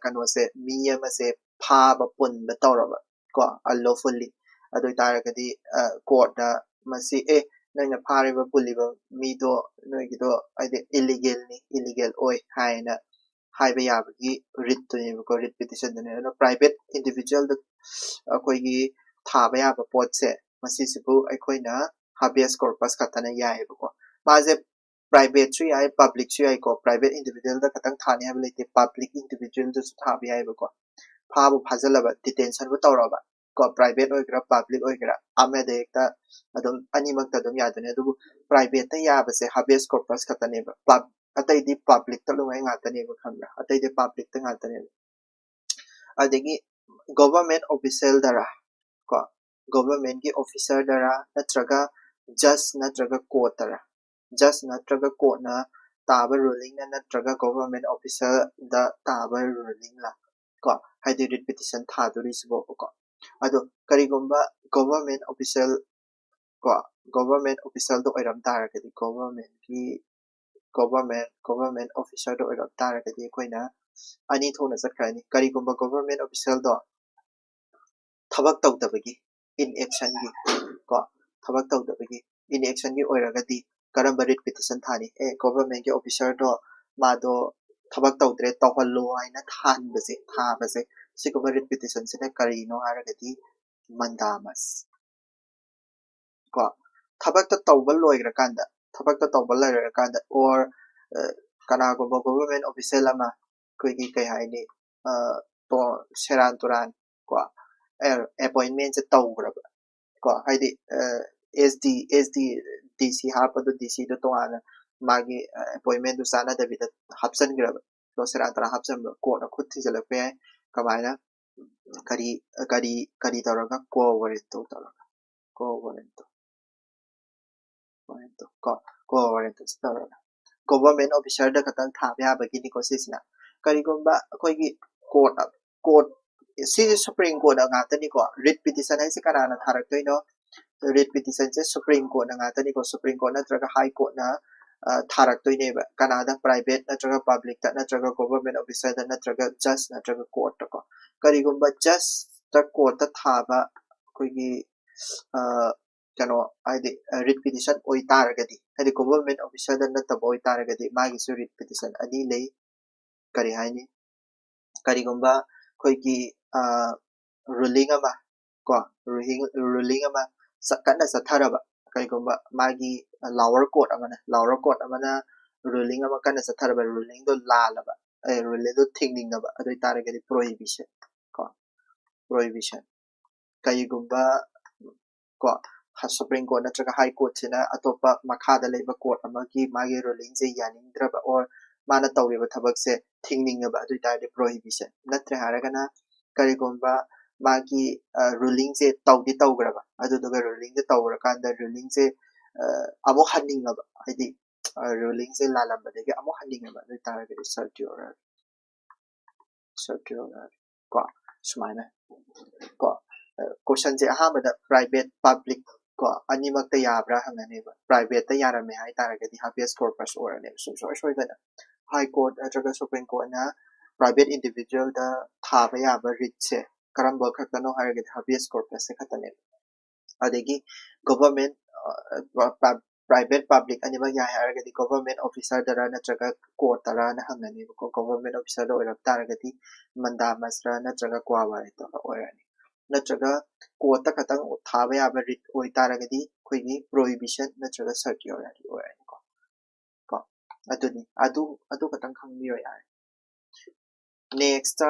ꯀꯩꯅꯣꯁꯦ, ꯃꯤ ꯑꯃꯁꯦ ꯐꯥꯕ ꯄꯨꯟꯕ ꯇꯧꯔꯕ ꯀꯣ, ꯑꯟꯂꯣꯐꯨꯜꯂꯤ꯫ ꯑꯗꯨ ꯑꯣꯏꯇꯥꯔꯒꯗꯤ ꯀꯣꯔꯠꯅ ꯃꯁꯤ, ꯑꯦ, ꯅꯣꯏꯅ ꯐꯥꯔꯤꯕ ꯄꯨꯜꯂꯤꯕ ꯃꯤꯗꯣ, ꯅꯣꯏꯒꯤꯗꯣ ꯍꯥꯏꯗꯤ ꯏꯂꯤꯒꯦꯜꯅꯤ, ꯏꯂꯤꯒꯦꯜ ꯑꯣꯏ ꯍꯥꯏꯅ ꯍꯥꯏꯕ ꯌꯥꯕꯒꯤ ꯔꯤꯠꯇꯨꯅꯦꯕꯀꯣ, ꯔꯤꯠ ꯄꯤꯇꯤꯁꯟꯗꯨꯅꯦ꯫ ꯑꯗꯨꯅ ꯄ꯭ꯔꯥꯏꯚꯦꯠ ꯏꯟꯗꯤꯕꯤꯖꯨꯋꯦꯜꯗ ꯑꯩꯈꯣꯏꯒꯤ ꯊꯥꯕ ꯌꯥꯕ ꯄꯣꯠꯁꯦ, ꯃꯁꯤꯁꯤꯕꯨ ꯑꯩꯈꯣꯏꯅ ꯍꯥꯕꯤꯌꯁ ꯀꯣꯔꯄꯁ ꯈꯛꯇꯅ ꯌꯥꯏꯑꯕꯀꯣ꯫ ꯃꯥꯁꯦ ꯄ꯭ꯔꯥꯏꯚꯦꯠꯁꯨ ꯌꯥꯏ, ꯄꯕ꯭ꯂꯤꯛꯁꯨ ꯌꯥꯏꯀꯣ꯫ ꯄ꯭ꯔꯥꯏꯚꯦꯠ ꯏꯟꯗꯤꯕꯤꯖꯨꯋꯦꯜꯗ ꯈꯛꯇꯪ ꯊꯥꯅꯤ ꯍꯥꯏꯕ ꯂꯩꯇꯦ, ꯄꯕ꯭ꯂꯤꯛ ꯏꯟꯗꯤꯕꯤꯖꯨꯋꯦꯜꯗꯁꯨ ꯊꯥꯕ ꯌꯥꯏꯑꯕꯀꯣ꯫ ꯐꯥꯕꯨ ꯐꯥꯖꯜꯂꯕ, ꯗꯤꯇꯦꯟꯁꯟꯕꯨ ꯇꯧꯔꯕ ꯀꯣ, private ꯑꯣꯏꯒꯦꯔꯥ public ꯑꯣꯏꯒꯦꯔꯥ ꯑꯃꯗ ꯍꯦꯛꯇ ꯑꯗꯨꯝ ꯑꯅꯤꯃꯛꯇ ꯑꯗꯨꯝ ꯌꯥꯗꯣꯏꯅꯦ꯫ ꯑꯗꯨꯕꯨ private ꯇ ꯌꯥꯕꯁꯦ habeas corpus ꯈꯛꯇꯅꯦꯕ, pub- ꯑꯇꯩꯗꯤ public ꯇ ꯂꯣꯏ ꯉꯥꯛꯇꯅꯦꯕ, ꯈꯪꯕ꯭ꯔꯥ? ꯑꯇꯩꯗꯤ public ꯇ ꯉꯥꯛꯇꯅꯦꯕ꯫ ꯑꯗꯒꯤ government official ꯗꯔꯥ ꯀꯣ, government ꯀꯤ officer ꯗꯔꯥ ꯅꯠꯇ꯭ꯔꯒ judge ꯅꯠꯇ꯭ꯔꯒ court ꯇꯔꯥ, judge ꯅꯠꯇ꯭ꯔꯒ court ꯅ ꯇꯥꯕ ruling ꯅ ꯅꯠꯇ꯭ꯔꯒ government official ꯗ ꯇꯥꯕ ruling ꯂ ꯀꯣ, ꯍꯥꯏꯗꯤ writ petition ꯊꯥꯗꯣꯔꯤꯁꯤꯕꯣꯕꯀꯣ꯫ ꯑꯗꯣ ꯀꯔꯤꯒꯨꯝꯕ government official ꯀꯣ, government official ꯗ ꯑꯣꯏꯔꯝ ꯇꯥꯔꯒꯗꯤ, government ꯀꯤ government government officer ꯗ ꯑꯣꯏꯔꯝ ꯇꯥꯔꯒꯗꯤ ꯑꯩꯈꯣꯏꯅ ꯑꯅꯤ ꯊꯣꯛꯅ ꯆꯠꯈ꯭ꯔꯅꯤ꯫ ꯀꯔꯤꯒꯨꯝꯕ government official ꯗꯣ ꯊꯕꯛ ꯇꯧꯗꯕꯒꯤ, inaction ꯒꯤ ꯀꯣ, ꯊꯕꯛ ꯇꯧꯗꯕꯒꯤ, inaction ꯒꯤ ꯑꯣꯏꯔꯒꯗꯤ ꯀꯔꯝꯕ writ petition ꯊꯥꯅꯤ? ꯑꯦ, government ꯀꯤ officer ꯗꯣ ꯃꯥꯗꯣ ꯊꯕꯛ ꯇꯧꯗ꯭ꯔꯦ, ꯇꯧꯍꯜꯂꯣ ꯍꯥꯏꯅ ꯊꯥꯍꯟꯕꯁꯦ, ꯊꯥꯕꯁꯦ, ꯁꯤꯒꯨꯝꯕ writ petition ꯁꯤꯅ ꯀꯔꯤꯅꯣ ꯍꯥꯏꯔꯒꯗꯤ mandamus ꯀꯣ꯫ ꯊꯕꯛꯇ ꯇꯧꯕ ꯂꯣꯏꯈ꯭ꯔꯀꯥꯟꯗ, ꯊꯕꯛꯇ ꯇꯧꯕ ꯂꯣꯏꯈ꯭ꯔꯀꯥꯟꯗ, or, ꯑ, ꯀꯅꯥꯒꯨꯝꯕ government official ꯑꯃ ꯑꯩꯈꯣꯏꯒꯤ ꯀꯩ ꯍꯥꯏꯅꯤ, ꯑ, ꯇꯣ-, ꯁꯦꯔꯥꯟ ꯇꯨꯔꯥꯟ ꯀꯣ, ꯑꯦ, appointment ꯁꯦ ꯇꯧꯈ꯭ꯔꯕ ꯀꯣ, ꯍꯥꯏꯗꯤ, ꯑ, S D, S D, D C ꯍꯥꯞꯄꯗꯣ, D C ꯗꯣ ꯇꯣꯉꯥꯟꯅ ꯃꯥꯒꯤ, ꯑ, appointment ꯗꯨ ꯆꯥꯟꯅꯗꯕꯤꯗ ꯍꯥꯞꯆꯤꯟꯈ꯭ꯔꯕ, ꯑꯗꯣ ꯁꯦꯔꯥꯟ ꯇꯨꯔꯥꯟ ꯍꯥꯞꯆꯤꯟꯕ, court ꯅ ꯈꯨꯠ ꯊꯤꯖꯤꯜꯂꯛꯄ ꯌꯥꯏ꯫ ꯀꯃꯥꯏꯅ? ꯀꯔꯤ, ꯀꯔꯤ, ꯀꯔꯤ ꯇꯧꯔꯒ? Quo warranto ꯇꯧꯔꯒ, quo warranto, warranto ꯀꯣ, quo warranto ꯁꯤ ꯇꯧꯔꯒ government officer ꯗ ꯈꯛꯇꯪ ꯊꯥꯕ ꯌꯥꯕꯒꯤꯅꯤꯀꯣ ꯁꯤꯁꯤꯅ꯫ ꯀꯔꯤꯒꯨꯝꯕ ꯑꯩꯈꯣꯏꯒꯤ court, court, ꯁꯤꯁꯦ Supreme Court ꯉꯥꯛꯇꯅꯤꯀꯣ꯫ Writ petition ꯍꯥꯏꯁꯦ ꯀꯅꯥꯅ ꯊꯥꯔꯛꯇꯣꯏꯅꯣ? Writ petition ꯁꯦ Supreme Court ꯅ ꯉꯥꯛꯇꯅꯤꯀꯣ꯫ Supreme Court ꯅꯠꯇ꯭ꯔꯒ High Court ꯅ, ꯑ, ꯊꯥꯔꯛꯇꯣꯏꯅꯦꯕ꯫ ꯀꯅꯥꯗ? Private ꯅꯠꯇ꯭ꯔꯒ public ꯇ ꯅꯠꯇ꯭ꯔꯒ government officer ꯗ ꯅꯠꯇ꯭ꯔꯒ judge ꯅꯠꯇ꯭ꯔꯒ court ꯇ ꯀꯣ꯫ ꯀꯔꯤꯒꯨꯝꯕ judge ꯇ, court ꯇ ꯊꯥꯕ ꯑꯩꯈꯣꯏꯒꯤ, ꯑ, ꯀꯩꯅꯣ, ꯍꯥꯏꯗꯤ, ꯑ, writ petition ꯑꯣꯏꯇꯥꯔꯒꯗꯤ, ꯍꯥꯏꯗꯤ government officer ꯗ ꯅꯠꯇꯕ ꯑꯣꯏꯇꯥꯔꯒꯗꯤ, ꯃꯥꯒꯤꯁꯨ writ petition ꯑꯅꯤ ꯂꯩ꯫ ꯀꯔꯤ ꯍꯥꯏꯅꯤ? ꯀꯔꯤꯒꯨꯝꯕ ꯑꯩꯈꯣꯏꯒꯤ, ꯑ, ruling ꯑꯃ ꯀꯣ, ruling, ruling ꯑꯃ ꯆ-, ꯀꯟꯅ ꯆꯠꯊꯔꯕ, ꯀꯔꯤꯒꯨꯝꯕ ꯃꯥꯒꯤ lower court ꯑꯃꯅ, lower court ꯑꯃꯅ ruling ꯑꯃ ꯀꯟꯅ ꯆꯠꯊꯔꯕ, ruling ꯗꯣ ꯂꯥꯜꯂꯕ, ꯑꯦ, ruling ꯗꯣ ꯊꯤꯡꯅꯤꯡꯉꯕ, ꯑꯗꯨ ꯑꯣꯏꯇꯥꯔꯒꯗꯤ prohibition ꯀꯣ, prohibition꯫ ꯀꯔꯤꯒꯨꯝꯕ ꯀꯣ ꯁꯨꯄ꯭ꯔꯤꯝ ꯀꯣꯔꯠ ꯅꯠꯇ꯭ꯔꯒ ꯍꯥꯏ ꯀꯣꯔꯠꯁꯤꯅ ꯑꯇꯣꯞꯄ ꯃꯈꯥꯗ ꯂꯩꯕ ꯀꯣꯔꯠ ꯑꯃꯒꯤ ꯃꯥꯒꯤ ꯔꯨꯂꯤꯡꯁꯦ ꯌꯥꯅꯤꯡꯗ꯭ꯔꯕ ꯑꯣꯔ ꯃꯥꯅ ꯇꯧꯔꯤꯕ ꯊꯕꯛꯁꯦ ꯊꯤꯡꯅꯤꯡꯉꯕ ꯑꯗꯨ ꯑꯣꯏꯇꯥꯔꯗꯤ ꯄ꯭ꯔꯣꯍꯤꯕꯤꯁꯟ꯫ ꯅꯠꯇ꯭ꯔꯦ ꯍꯥꯏꯔꯒꯅ ꯀꯔꯤꯒꯨꯝꯕ ꯃꯥꯒꯤ ꯔꯨꯂꯤꯡꯁꯦ ꯇꯧꯗꯤ ꯇꯧꯈ꯭ꯔꯕ, ꯑꯗꯨꯗꯨꯒ ꯔꯨꯂꯤꯡꯁꯦ ꯇꯧꯔꯀꯥꯟꯗ ꯔꯨꯂꯤꯡꯁꯦ ꯑꯃꯨꯛ ꯍꯟꯅꯤꯡꯉꯕ, ꯍꯥꯏꯗꯤ ꯔꯨꯂꯤꯡꯁꯦ ꯂꯥꯜꯂꯝꯕꯗꯒꯤ ꯑꯃꯨꯛ ꯍꯟꯅꯤꯡꯉꯕ ꯑꯗꯨ ꯑꯣꯏꯇꯥꯔꯒꯗꯤ ꯁꯔꯀ꯭ꯌꯨꯂꯔ ꯁꯔꯀ꯭ꯌꯨꯂꯔ ꯀꯣ ꯁꯨꯃꯥꯏꯅ ꯀꯣ ꯀꯣꯏꯁꯟꯁꯦ ꯑꯍꯥꯟꯕꯗ ꯄ꯭ꯔꯥꯏꯚꯦꯠ ꯄꯕ꯭ꯂꯤꯛ ꯀꯣ ꯑꯅꯤꯃꯛꯇ ꯌꯥꯕ꯭ꯔꯥ ꯍꯪꯉꯅꯦꯕ꯫ ꯄ꯭ꯔꯥꯏꯚꯦꯠꯇ ꯌꯥꯔꯝꯃꯦ ꯍꯥꯏꯇꯥꯔꯒꯗꯤ ꯍꯥꯕꯤꯌꯁ ꯀꯣꯔꯄꯁ ꯑꯣꯏꯔꯅꯦꯕ ꯁꯨꯡꯁꯣꯏ ꯁꯣꯏꯗꯅ꯫ ꯍꯥꯏ ꯀꯣꯔꯠ ꯅꯠꯇ꯭ꯔꯒ ꯁꯨꯄ꯭ꯔꯤꯝ ꯀꯣꯔꯠꯅ ꯄ꯭ꯔꯥꯏꯚꯦꯠ ꯏꯟꯗꯤꯕꯤꯖꯨꯋꯦꯜꯗ ꯊꯥꯕ ꯌꯥꯕ ꯔꯤꯠꯁꯦ ꯀꯔꯝꯕ ꯈꯛꯇꯅꯣ ꯍꯥꯏꯔꯒꯗꯤ ꯍꯥꯕꯤꯌꯁ ꯀꯣꯔꯄꯁꯁꯦ ꯈꯛꯇꯅꯦꯕ꯫ ꯑꯗꯒꯤ ꯒꯣꯚꯔꯟꯃꯦꯟ ꯄ꯭ꯔꯥꯏꯚꯦꯠ ꯄꯕ꯭ꯂꯤꯛ ꯑꯅꯤꯃꯛ ꯌꯥꯏ ꯍꯥꯏꯔꯒꯗꯤ ꯒꯣꯚꯔꯟꯃꯦꯟ ꯑꯣꯐꯤꯁꯔꯗꯔ ꯅꯠꯇ꯭ꯔꯒ ꯀꯣꯔꯠꯇꯔꯅ ꯍꯪꯒꯅꯦꯕꯀꯣ꯫ ꯒꯣꯚꯔꯟꯃꯦꯟ ꯑꯣꯐꯤꯁꯔꯗ ꯑꯣꯏꯔꯝ ꯇꯥꯔꯒꯗꯤ ꯃꯟꯗꯥꯃꯁꯔ ꯅꯠꯇ꯭ꯔꯒ ꯀ꯭ꯋꯥ ꯋꯥꯔꯤꯇꯔ ꯑꯣꯏꯔꯅꯤ꯫ ꯅꯠꯇ꯭ꯔꯒ ꯀꯣꯔꯠꯇ ꯈꯛꯇꯪ ꯊꯥꯕ ꯌꯥꯕ ꯔꯤꯠ ꯑꯣꯏꯇꯥꯔꯒꯗꯤ ꯑꯩꯈꯣꯏꯒꯤ ꯄ꯭ꯔꯣꯍꯤꯕꯤꯁꯟ ꯅꯠꯇ꯭ꯔꯒ ꯁꯔꯀ꯭ꯌꯨꯂꯔ ꯑꯣꯏꯔꯅꯤꯀꯣ꯫ ꯀꯣ ꯑꯗꯨꯅꯤ, ꯑꯗꯨ ꯑꯗꯨ ꯈꯛꯇꯪ ꯈꯪꯕꯤꯔꯣ ꯌꯥꯔꯦ꯫ ꯅꯦꯛꯁꯇ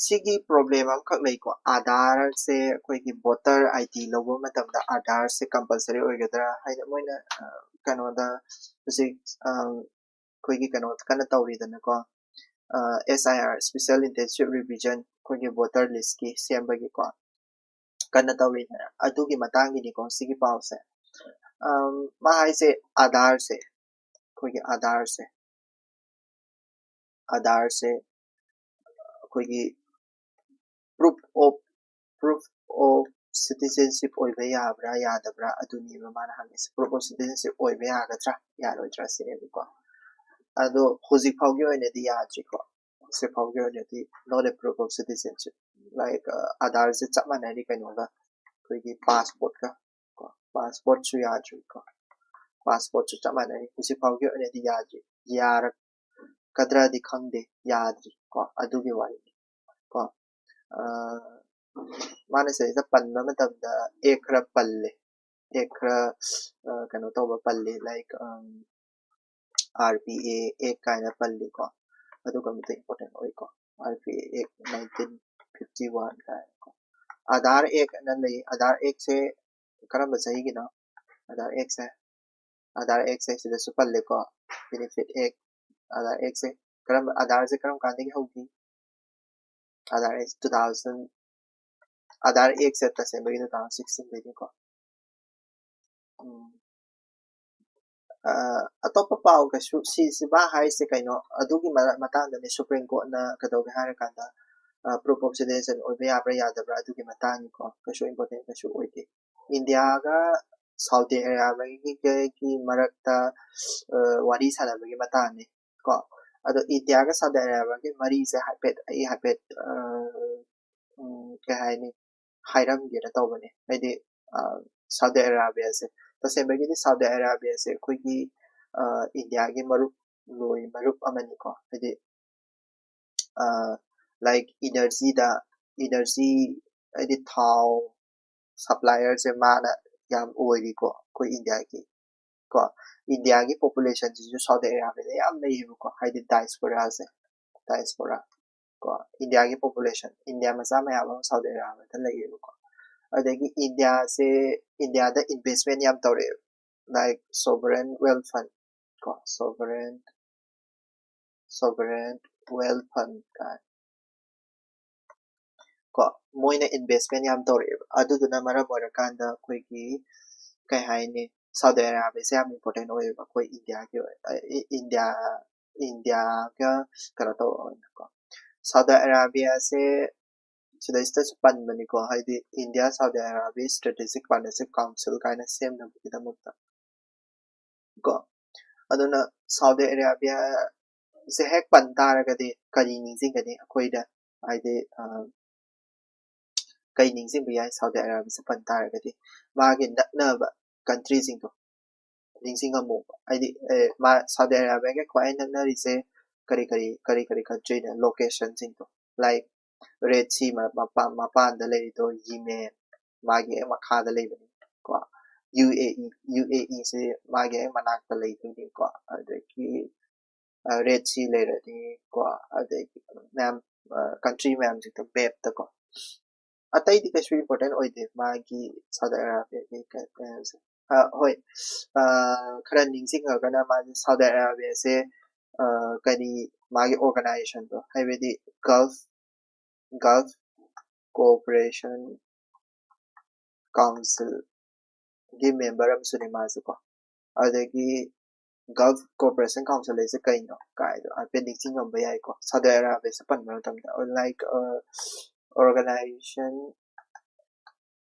ꯁꯤꯒꯤ ꯄ꯭ꯔꯣꯕ꯭ꯂꯦꯝ ꯑꯃꯈꯛ ꯂꯩꯀꯣ꯫ ꯑꯥꯙꯥꯔꯁꯦ ꯑꯩꯈꯣꯏꯒꯤ ꯚꯣꯇꯔ ꯑꯥꯏ ꯗꯤ ꯂꯧꯕ ꯃꯇꯝꯗ ꯑꯥꯙꯥꯔꯁꯦ ꯀꯝꯄꯜꯁꯔꯤ ꯑꯣꯏꯒꯗ꯭ꯔꯥ ꯍꯥꯏꯅ ꯃꯣꯏꯅ ꯀꯩꯅꯣꯗ ꯍꯧꯖꯤꯛ ꯑꯩꯈꯣꯏꯒꯤ ꯀꯩꯅꯣ ꯀꯟꯅ ꯇꯧꯔꯤꯗꯅꯀꯣ꯫ ꯑꯦꯁ ꯑꯥꯏ ꯑꯥꯔ, ꯏꯁꯄꯤꯁꯦꯜ ꯏꯟꯇꯦꯟꯁꯤꯞ ꯔꯤꯚꯤꯖꯟ, ꯑꯩꯈꯣꯏꯒꯤ ꯚꯣꯇꯔ ꯂꯤꯁꯀꯤ ꯁꯦꯝꯕꯒꯤꯀꯣ ꯀꯟꯅ ꯇꯧꯔꯤꯗꯅ, ꯑꯗꯨꯒꯤ ꯃꯇꯥꯡꯒꯤꯅꯤꯀꯣ ꯁꯤꯒꯤ ꯄꯥꯎꯁꯦ꯫ ꯃꯥ ꯍꯥꯏꯁꯦ ꯑꯥꯙꯥꯔꯁꯦ, ꯑꯩꯈꯣꯏꯒꯤ ꯑꯥꯙꯥꯔꯁꯦ ꯑꯥꯙꯥꯔꯁꯦ ꯑꯩꯈꯣꯏꯒꯤ proof of proof of citizenship ꯑꯣꯏꯕ ꯌꯥꯕ꯭ꯔꯥ ꯌꯥꯗꯕ꯭ꯔꯥ ꯑꯗꯨꯅꯦꯕ ꯃꯥꯅ ꯍꯪꯉꯤꯁꯦ꯫ Proof of citizenship ꯑꯣꯏꯕ ꯌꯥꯒꯗ꯭ꯔꯥ ꯌꯥꯔꯣꯏꯗ꯭ꯔꯥ ꯁꯤꯅꯦꯕꯀꯣ꯫ ꯑꯗꯣ ꯍꯧꯖꯤꯛ ꯐꯥꯎꯒꯤ ꯑꯣꯏꯅꯗꯤ ꯌꯥꯗ꯭ꯔꯤꯀꯣ꯫ ꯍꯧꯖꯤꯛ ꯐꯥꯎꯒꯤ ꯑꯣꯏꯅꯗꯤ not a proof of citizenship, like ꯑꯥꯙꯥꯔꯁꯦ ꯆꯞ ꯃꯥꯟꯅꯔꯤ ꯀꯩꯅꯣꯒ, ꯑꯩꯈꯣꯏꯒꯤ ꯄꯥꯁꯄꯣꯔꯠꯀ ꯀꯣ꯫ ꯄꯥꯁꯄꯣꯔꯠꯁꯨ ꯌꯥꯗ꯭ꯔꯤꯀꯣ꯫ ꯄꯥꯁꯄꯣꯔꯠꯁꯨ ꯆꯞ ꯃꯥꯟꯅꯔꯤ, ꯍꯧꯖꯤꯛ ꯐꯥꯎꯒꯤ ꯑꯣꯏꯅꯗꯤ ꯌꯥꯗ꯭ꯔꯤ꯫ ꯌꯥꯔꯛꯀꯗ꯭ꯔꯗꯤ ꯈꯪꯗꯦ, ꯌꯥꯗ꯭ꯔꯤ ꯀꯣ꯫ ꯑꯗꯨꯒꯤ ꯋꯥꯔꯤꯅꯤ ꯀꯣ꯫ ꯃꯥꯅ ꯁꯤꯗꯩꯗ ꯄꯟꯕ ꯃꯇꯝꯗ ꯑꯦꯛ ꯈꯔ ꯄꯜꯂꯦ꯫ ꯑꯦꯛ ꯈꯔ ꯀꯩꯅꯣ ꯇꯧꯕ ꯄꯜꯂꯦ, like RPA Act ꯀꯥꯏꯅ ꯄꯜꯂꯤꯀꯣ꯫ ꯑꯗꯨꯒ ꯑꯃꯇ important ꯑꯣꯏꯀꯣ꯫ RPA Act nineteen fifty one ꯀꯥꯏꯅꯀꯣ꯫ Aadhaar ꯑꯦꯛ ꯑꯅ ꯂꯩ꯫ ꯑꯥꯙꯥꯔ ꯑꯦꯛꯁꯦ ꯀꯔꯝꯕ ꯆꯍꯤꯒꯤꯅꯣ? ꯑꯥꯙꯥꯔ ꯑꯦꯛꯁꯦ ꯑꯥꯙꯥꯔ ꯑꯦꯛꯁꯦ ꯁꯤꯗꯁꯨ ꯄꯜꯂꯦꯀꯣ꯫ ꯕꯦꯅꯤꯐꯤꯠ ꯑꯦꯛ, ꯑꯥꯙꯥꯔ ꯑꯦꯛꯁꯦ ꯀꯔꯝꯕ, ꯑꯥꯙꯥꯔꯁꯦ ꯀꯔꯝ ꯀꯥꯟꯗꯒꯤ ꯍꯧꯈꯤ? Aadhaar act two thousand, Aadhaar ꯑꯦꯛꯁꯦ ꯇꯁꯦꯡꯕꯒꯤ ꯇꯨ ꯊꯥꯎꯖꯟ ꯁꯤꯛꯁꯇꯤꯟꯗꯒꯤꯀꯣ꯫ ꯎꯝ꯫ ꯑ, ꯑꯇꯣꯞꯄ ꯄꯥꯎ ꯀꯩꯁꯨ, ꯁꯤ, ꯁꯤ ꯃꯥ ꯍꯥꯏꯔꯤꯁꯦ ꯀꯩꯅꯣ, ꯑꯗꯨꯒꯤ ꯃꯔ-, ꯃꯇꯥꯡꯗꯅꯦ꯫ ꯁꯨꯄ꯭ꯔꯤꯝ ꯀꯣꯔꯠꯅ ꯀꯩꯗꯧꯒꯦ ꯍꯥꯏꯔꯀꯥꯟꯗ, ꯑ, proof of citizen ꯑꯣꯏꯕ ꯌꯥꯕ꯭ꯔꯥ ꯌꯥꯗꯕ꯭ꯔꯥ ꯑꯗꯨꯒꯤ ꯃꯇꯥꯡꯅꯤꯀꯣ꯫ ꯀꯩꯁꯨ important ꯀꯩꯁꯨ ꯑꯣꯏꯗꯦ꯫ ꯏꯟꯗꯤꯌꯥꯒ ꯁꯥꯎꯗꯤ ꯑꯔꯥꯕꯤꯌꯥꯒꯤ ꯃꯔꯛꯇ, ꯑ, ꯋꯥꯔꯤ ꯁꯥꯟꯅꯕꯒꯤ ꯃꯇꯥꯡꯅꯤ ꯀꯣ꯫ ꯑꯗꯣ ꯏꯟꯗꯤꯌꯥꯒ ꯁꯥꯎꯗꯤ ꯑꯔꯥꯕꯤꯌꯥꯒꯤ ꯃꯔꯤꯁꯦ ꯍꯥꯏꯐꯦꯠ, ꯑꯩ ꯍꯥꯏꯐꯦꯠ, ꯑ, ꯎꯝ, ꯀꯩ ꯍꯥꯏꯅꯤ, ꯍꯥꯏꯔꯝꯒꯦꯅ ꯇꯧꯕꯅꯦ꯫ ꯍꯥꯏꯗꯤ, ꯑ, ꯁꯥꯎꯗꯤ ꯑꯔꯥꯕꯤꯌꯥꯁꯦ, ꯇꯁꯦꯡꯕꯒꯤꯗꯤ ꯁꯥꯎꯗꯤ ꯑꯔꯥꯕꯤꯌꯥꯁꯦ ꯑꯩꯈꯣꯏꯒꯤ, ꯑ, ꯏꯟꯗꯤꯌꯥꯒꯤ ꯃꯔꯨꯞ, ꯂꯣꯏ ꯃꯔꯨꯞ ꯑꯃꯅꯤꯀꯣ꯫ ꯍꯥꯏꯗꯤ, ꯑ, like energyꯗ, energy, ꯍꯥꯏꯗꯤ ꯊꯥꯎ supplierꯁꯦ ꯃꯥꯅ ꯌꯥꯝ ꯑꯣꯏꯔꯤꯀꯣ ꯑꯩꯈꯣꯏ ꯏꯟꯗꯤꯌꯥꯒꯤ꯫ ꯀꯣ, ꯏꯟꯗꯤꯌꯥꯒꯤ populationꯁꯤꯁꯨ ꯁꯥꯎꯗꯤ ꯑꯔꯥꯕꯤꯌꯥꯗ ꯌꯥꯝ ꯂꯩꯌꯦꯕꯀꯣ, ꯍꯥꯏꯗꯤ diasporaꯁꯦ, diaspora꯫ ꯀꯣ, ꯏꯟꯗꯤꯌꯥꯒꯤ population, ꯏꯟꯗꯤꯌꯥ ꯃꯆꯥ ꯃꯌꯥꯝ ꯑꯃ ꯁꯥꯎꯗꯤ ꯑꯔꯥꯕꯤꯌꯥꯗ ꯂꯩꯌꯦꯕꯀꯣ꯫ ꯑꯗꯒꯤ ꯏꯟꯗꯤꯌꯥꯁꯦ, ꯏꯟꯗꯤꯌꯥꯗ investment ꯌꯥꯝ ꯇꯧꯔꯛꯑꯦꯕ, like sovereign wealth fund ꯀꯣ, sovereign, sovereign wealth fund ꯀꯥꯏ꯫ ꯀꯣ, ꯃꯣꯏꯅ investment ꯌꯥꯝ ꯇꯧꯔꯛꯑꯦꯕ꯫ ꯑꯗꯨꯗꯨꯅ ꯃꯔꯝ ꯑꯣꯏꯔꯀꯥꯟꯗ ꯑꯩꯈꯣꯏꯒꯤ, ꯀꯩ ꯍꯥꯏꯅꯤ, ꯁꯥꯎꯗꯤ ꯑꯔꯥꯕꯤꯌꯥꯁꯦ ꯌꯥꯝ important ꯑꯣꯏꯌꯦꯕ ꯑꯩꯈꯣꯏ ꯏꯟꯗꯤꯌꯥꯒꯤ ꯑꯣꯏ-, ꯑ, ꯏ-, ꯏꯟꯗꯤꯌꯥ, ꯏꯟꯗꯤꯌꯥꯒ ꯀꯩꯅꯣ ꯇꯧꯕ ꯑꯣꯏꯅꯀꯣ꯫ ꯁꯥꯎꯗꯤ ꯑꯔꯥꯕꯤꯌꯥꯁꯦ ꯁꯤꯗꯩꯁꯤꯗꯁꯨ ꯄꯟꯕꯅꯤꯀꯣ, ꯍꯥꯏꯗꯤ India Saudi Arabia strategic partnership council ꯀꯥꯏꯅ ꯁꯦꯝꯅꯕꯒꯤꯗꯃꯛꯇ ꯀꯣ꯫ ꯑꯗꯨꯅ ꯁꯥꯎꯗꯤ ꯑꯔꯥꯕꯤꯌꯥꯁꯦ ꯍꯦꯛ ꯄꯟ ꯇꯥꯔꯒꯗꯤ ꯀꯔꯤ ꯅꯤꯡꯁꯤꯡꯒꯅꯤ ꯑꯩꯈꯣꯏꯗ? ꯍꯥꯏꯗꯤ, ꯑ, ꯀꯩ ꯅꯤꯡꯁꯤꯡꯕ ꯌꯥꯏ ꯁꯥꯎꯗꯤ ꯑꯔꯥꯕꯤꯌꯥꯁꯦ ꯄꯟ ꯇꯥꯔꯒꯗꯤ? ꯃꯥꯒꯤ ꯅꯛꯅꯕ countryꯁꯤꯡꯗꯣ ꯅꯤꯡꯁꯤꯡꯉꯝꯃꯣꯕ꯫ ꯍꯥꯏꯗꯤ, ꯑꯦ, ꯃꯥ ꯁꯥꯎꯗꯤ ꯑꯔꯥꯕꯤꯌꯥꯒ ꯈ꯭ꯋꯥꯏ ꯅꯛꯅꯔꯤꯁꯦ ꯀꯔꯤ ꯀꯔꯤ, ꯀꯔꯤ ꯀꯔꯤ countryꯅꯣ? Locationꯁꯤꯡꯗꯣ, like Red Sea ꯃ-, ꯃꯄꯥ-, ꯃꯄꯥꯟꯗ ꯂꯩꯔꯤꯗꯣ ꯌꯦꯃꯦꯟ, ꯃꯥꯒꯤ ꯍꯦꯛ ꯃꯈꯥꯗ ꯂꯩꯕꯅꯤ ꯀꯣ꯫ ꯌꯨ ꯑꯦ ꯏ, ꯌꯨ ꯑꯦ ꯏꯁꯦ ꯃꯥꯒꯤ ꯍꯦꯛ ꯃꯅꯥꯛꯇ ꯂꯩꯗꯣꯏꯅꯤꯀꯣ꯫ ꯑꯗꯒꯤ, ꯑ, Red Sea ꯂꯩꯔꯅꯤ ꯀꯣ, ꯑꯗꯒꯤ ꯃꯌꯥꯝ, ꯑ, country ꯃꯌꯥꯝꯁꯤꯡꯗꯣ mapꯇ ꯀꯣ꯫ ꯑꯇꯩꯗꯤ ꯀꯩꯁꯨ important ꯑꯣꯏꯗꯦ ꯃꯥꯒꯤ ꯁꯥꯎꯗꯤ ꯑꯔꯥꯕꯤꯌꯥꯒꯤ ꯀꯩꯅꯣꯁꯦ꯫ ꯍꯣꯏ, ꯈꯔ ꯅꯤꯡꯁꯤꯡꯉꯒꯅ ꯃꯥꯁꯦ ꯁꯥꯎꯗꯤ ꯑꯔꯥꯕꯤꯌꯥꯁꯦ ꯀꯔꯤ, ꯃꯥꯒꯤ organizationꯗꯣ, ꯍꯥꯏꯕꯗꯤ Gulf Gulf Cooperation Councilꯒꯤ member ꯑꯃꯁꯨꯅꯦ ꯃꯥꯁꯦꯀꯣ꯫ ꯑꯗꯒꯤ Gulf Cooperation Council ꯍꯥꯏꯁꯦ ꯀꯩꯅꯣ ꯀꯥꯏꯗꯣ ꯍꯥꯏꯐꯦꯠ ꯅꯤꯡꯁꯤꯡꯉꯝꯕ ꯌꯥꯏꯀꯣ, ꯁꯥꯎꯗꯤ ꯑꯔꯥꯕꯤꯌꯥꯁꯦ ꯄꯟꯕ ꯃꯇꯝꯗ꯫ Like, Organization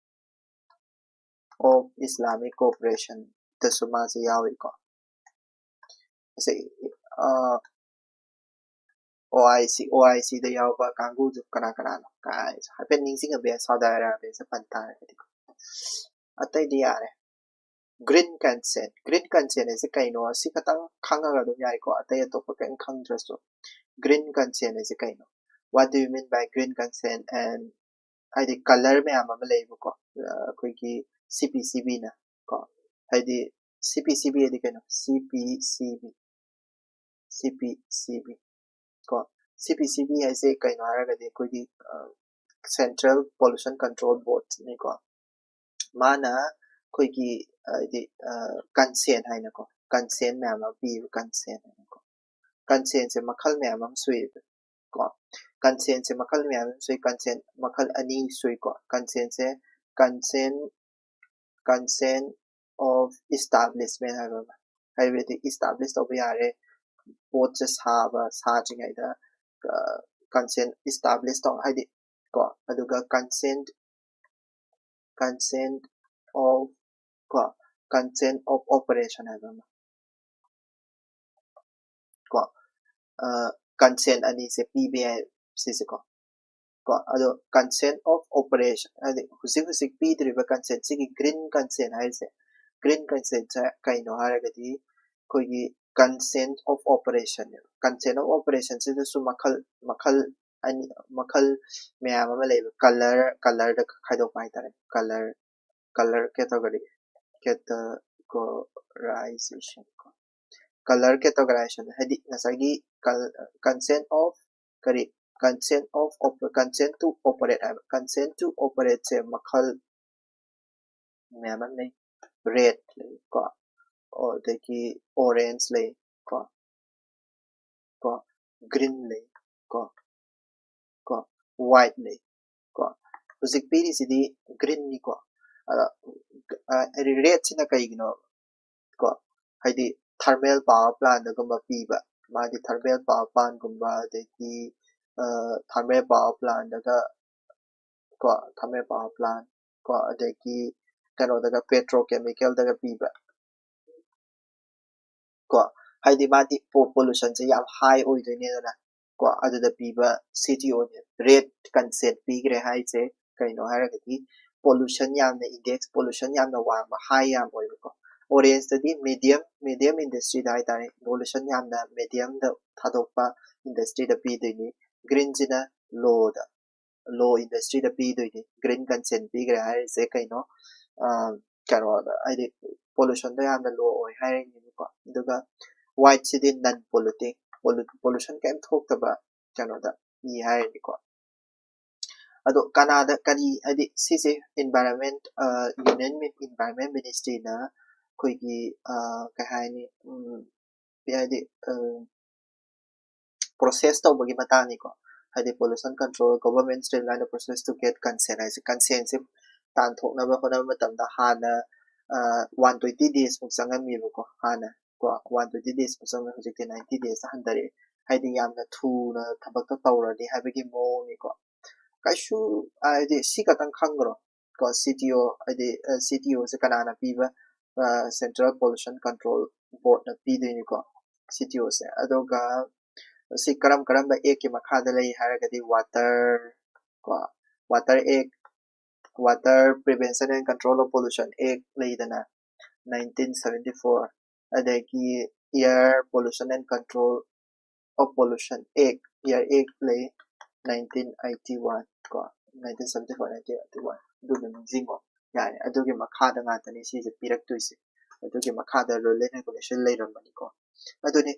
of Islamic Cooperation ꯗꯁꯨ ꯃꯥꯁꯦ ꯌꯥꯎꯔꯤꯀꯣ꯫ ꯑꯁꯤ OIC, OICꯗ ꯌꯥꯎꯕ ꯀꯥꯡꯕꯨꯗꯨ ꯀꯅꯥ ꯀꯅꯥꯅꯣ ꯀꯥꯏꯁꯨ ꯍꯥꯏꯐꯦꯠ ꯅꯤꯡꯁꯤꯡꯉꯝꯕ ꯌꯥꯏ, ꯁꯥꯎꯗꯤ ꯑꯔꯥꯕꯤꯌꯥꯁꯦ ꯄꯟ ꯇꯥꯔꯒꯗꯤꯀꯣ꯫ ꯑꯇꯩꯗꯤ ꯌꯥꯔꯦ꯫ Green Consent, Green Consent ꯍꯥꯏꯁꯦ ꯀꯩꯅꯣ? ꯑꯁꯤ ꯈꯛꯇꯪ ꯈꯪꯉꯒ ꯑꯗꯨꯝ ꯌꯥꯏꯀꯣ, ꯑꯇꯩ ꯑꯇꯣꯞꯄ ꯀꯔꯤꯝ ꯈꯪꯗ꯭ꯔꯁꯨ꯫ Green Consent ꯍꯥꯏꯁꯦ ꯀꯩꯅꯣ? What do you mean by Green Consent? And ꯍꯥꯏꯗꯤ colour ꯃꯌꯥꯝ ꯑꯃ ꯂꯩꯕꯀꯣ, ꯑꯩꯈꯣꯏꯒꯤ CPCBꯅ ꯀꯣ, ꯍꯥꯏꯗꯤ CPCB ꯍꯥꯏꯗꯤ ꯀꯩꯅꯣ? CPCB, CPCB ꯀꯣ꯫ CPCB ꯍꯥꯏꯁꯦ ꯀꯩꯅꯣ ꯍꯥꯏꯔꯒꯗꯤ ꯑꯩꯈꯣꯏꯒꯤ Central Pollution Control Boardꯅꯤꯀꯣ꯫ ꯃꯥꯅ ꯑꯩꯈꯣꯏꯒꯤ ꯍꯥꯏꯗꯤ consent ꯍꯥꯏꯅꯀꯣ, consent ꯃꯌꯥꯝ ꯑꯃ ꯄꯤꯌꯦꯕ, consent ꯍꯥꯏꯅꯀꯣ꯫ Consentꯁꯦ ꯃꯈꯜ ꯃꯌꯥꯝ ꯑꯃ ꯁꯨꯏꯌꯦꯕ ꯀꯣ꯫ Consentꯁꯦ ꯃꯈꯜ ꯃꯌꯥꯝ ꯑꯃ ꯁꯨꯏ꯫ Consent ꯃꯈꯜ ꯑꯅꯤ ꯁꯨꯏꯀꯣ꯫ Consentꯁꯦ consent, consent of establishment ꯍꯥꯏꯕ ꯑꯃ, ꯍꯥꯏꯕꯗꯤ establish ꯇꯧꯕ ꯌꯥꯔꯦ, ꯄꯣꯠꯁꯦ ꯁꯥꯕ ꯁꯥꯗ꯭ꯔꯤꯉꯩꯗ consent establish ꯇꯧ, ꯍꯥꯏꯗꯤ ꯀꯣ꯫ ꯑꯗꯨꯒ consent, consent of ꯀꯣ, consent of operation ꯍꯥꯏꯕ ꯑꯃ ꯀꯣ꯫ Consent ꯑꯅꯤꯁꯦ ꯄꯤꯕ ꯌꯥꯏ ꯁꯤꯁꯦꯀꯣ꯫ ꯀꯣ, ꯑꯗꯣ consent of operation ꯍꯥꯏꯗꯤ ꯍꯧꯖꯤꯛ ꯍꯧꯖꯤꯛ ꯄꯤꯗ꯭ꯔꯤꯕ consent, ꯁꯤꯒꯤ Green Consent ꯍꯥꯏꯔꯤꯁꯦ, Green Consentꯁꯦ ꯀꯩꯅꯣ ꯍꯥꯏꯔꯒꯗꯤ ꯑꯩꯈꯣꯏꯒꯤ consent of operationꯅꯦꯕ꯫ Consent of operationꯁꯤꯗꯁꯨ ꯃꯈꯜ, ꯃꯈꯜ ꯑꯅꯤ, ꯃꯈꯜ ꯃꯌꯥꯝ ꯑꯃ ꯂꯩꯕ, colour, colourꯗ ꯈꯥꯏꯗꯣꯛꯄ ꯍꯥꯏꯇꯥꯔꯦ꯫ Colour, colour category, categorization ꯀꯣ꯫ Colour categorization ꯍꯥꯏꯗꯤ ꯉꯁꯥꯏꯒꯤ consent of ꯀꯔꯤ, Consent of oper- consent to operate ꯍꯥꯏꯕ, consent to operate ꯁꯦ ꯃꯈꯜ ꯃꯌꯥꯝ ꯑꯃ ꯂꯩ꯫ Red ꯂꯩ ꯀꯣ, ꯑꯗꯒꯤ orange ꯂꯩ ꯀꯣ, ꯀꯣ green ꯂꯩ ꯀꯣ, ꯀꯣ white ꯂꯩ ꯀꯣ꯫ ꯍꯧꯖꯤꯛ ꯄꯤꯔꯤꯁꯤꯗꯤ green ꯅꯤꯀꯣ꯫ ꯑꯗ red ꯁꯤꯅ ꯀꯩꯒꯤꯅꯣ ꯀꯣ, ꯍꯥꯏꯗꯤ thermal power plant ꯒꯨꯝꯕ ꯄꯤꯕ, ꯃꯥꯗꯤ thermal power plant ꯒꯨꯝꯕ, ꯑꯗꯒꯤ thermal power plant ꯗꯒ ꯀꯣ, thermal power plant ꯀꯣ, ꯑꯗꯒꯤ ꯀꯩꯅꯣꯗꯒ petrochemical ꯗꯒ ꯄꯤꯕ ꯀꯣ, ꯍꯥꯏꯗꯤ ꯃꯥꯗꯤ pollution ꯁꯦ ꯌꯥꯝ high ꯑꯣꯏꯗꯣꯏꯅꯦꯗꯅ ꯀꯣ, ꯑꯗꯨꯗ ꯄꯤꯕ C T O ꯅꯦ꯫ Red consent ꯄꯤꯈ꯭ꯔꯦ ꯍꯥꯏꯁꯦ ꯀꯩꯅꯣ ꯍꯥꯏꯔꯒꯗꯤ pollution ꯌꯥꯝꯅ index, pollution ꯌꯥꯝꯅ ꯋꯥꯡꯕ, high ꯌꯥꯝ ꯑꯣꯏꯕꯀꯣ꯫ Orange ꯇꯗꯤ medium, medium industry ꯗ ꯍꯥꯏꯇꯥꯔꯦ, pollution ꯌꯥꯝꯅ medium ꯗ ꯊꯥꯗꯣꯛꯄ industry ꯗ ꯄꯤꯗꯣꯏꯅꯤ꯫ Green ꯁꯤꯅ low ꯗ, low industry ꯗ ꯄꯤꯗꯣꯏꯅꯤ꯫ Green consent ꯄꯤꯈ꯭ꯔꯦ ꯍꯥꯏꯔꯤꯁꯦ ꯀꯩꯅꯣ, ꯀꯩꯅꯣꯗ ꯍꯥꯏꯗꯤ pollution ꯗꯣ ꯌꯥꯝꯅ low ꯑꯣꯏ ꯍꯥꯏꯔꯤꯅꯦꯕꯀꯣ꯫ ꯑꯗꯨꯒ white ꯁꯤꯗꯤ non polluting, pollution ꯀꯩꯝ ꯊꯣꯛꯇꯕ ꯀꯩꯅꯣꯗ ꯄꯤ ꯍꯥꯏꯔꯤꯅꯤꯀꯣ꯫ ꯑꯗꯣ ꯀꯅꯥꯗ ꯀꯔꯤ, ꯍꯥꯏꯗꯤ ꯁꯤꯁꯦ environment, union environment ministry ꯅ ꯑꯩꯈꯣꯏꯒꯤ ꯀꯩ ꯍꯥꯏꯅꯤ, ꯍꯥꯏꯗꯤ process ꯇꯧꯕꯒꯤ ꯃꯇꯥꯡꯅꯤꯀꯣ꯫ ꯍꯥꯏꯗꯤ pollution control, government streamline the process to get consent ꯍꯥꯏꯁꯦ, consent ꯁꯦ ꯇꯥꯟꯊꯣꯛꯅꯕ ꯍꯣꯠꯅꯕ ꯃꯇꯝꯗ ꯍꯥꯟꯅ one twenty days ꯃꯨꯛ ꯆꯪꯉꯝꯃꯦꯕꯀꯣ꯫ ꯍꯥꯟꯅ ꯀꯣ one twenty days ꯃꯨꯛ ꯆꯪꯉꯝꯃꯦ, ꯍꯧꯖꯤꯛꯇꯤ ninety days ꯍꯟꯊꯔꯛꯑꯦ꯫ ꯍꯥꯏꯗꯤ ꯌꯥꯝꯅ ꯊꯨꯅ ꯊꯕꯛꯇꯣ ꯇꯧꯔꯅꯤ ꯍꯥꯏꯕꯒꯤ ꯃꯑꯣꯡꯅꯤꯀꯣ꯫ ꯀꯩꯁꯨ ꯍꯥꯏꯗꯤ ꯁꯤ ꯈꯛꯇꯪ ꯈꯪꯈ꯭ꯔꯣ ꯀꯣ, C T O ꯍꯥꯏꯗꯤ C T O ꯁꯦ ꯀꯅꯥꯅ ꯄꯤꯕ? Central Pollution Control Board ꯅ ꯄꯤꯗꯣꯏꯅꯤꯀꯣ C T O ꯁꯦ꯫ ꯑꯗꯨꯒ ꯁꯤ ꯀꯔꯝ ꯀꯔꯝꯕ act ꯀꯤ ꯃꯈꯥꯗ ꯂꯩ ꯍꯥꯏꯔꯒꯗꯤ water ꯀꯣ, water act, Water Prevention and Control of Pollution Act ꯂꯩꯗꯅ nineteen seventy four, ꯑꯗꯒꯤ Air Pollution and Control of Pollution Act, Air Act ꯂꯩ nineteen eighty one ꯀꯣ, nineteen seventy four, nineteen eighty one, ꯑꯗꯨꯗꯣ ꯅꯤꯡꯁꯤꯡꯉꯣ꯫ ꯌꯥꯔꯦ, ꯑꯗꯨꯒꯤ ꯃꯈꯥꯗ ꯉꯥꯛꯇꯅꯤ ꯁꯤꯁꯦ ꯄꯤꯔꯛꯇꯣꯏꯁꯦ꯫ ꯑꯗꯨꯒꯤ ꯃꯈꯥꯗ rule and regulation ꯂꯩꯔꯝꯕꯅꯤꯀꯣ꯫ ꯑꯗꯨꯅꯤ,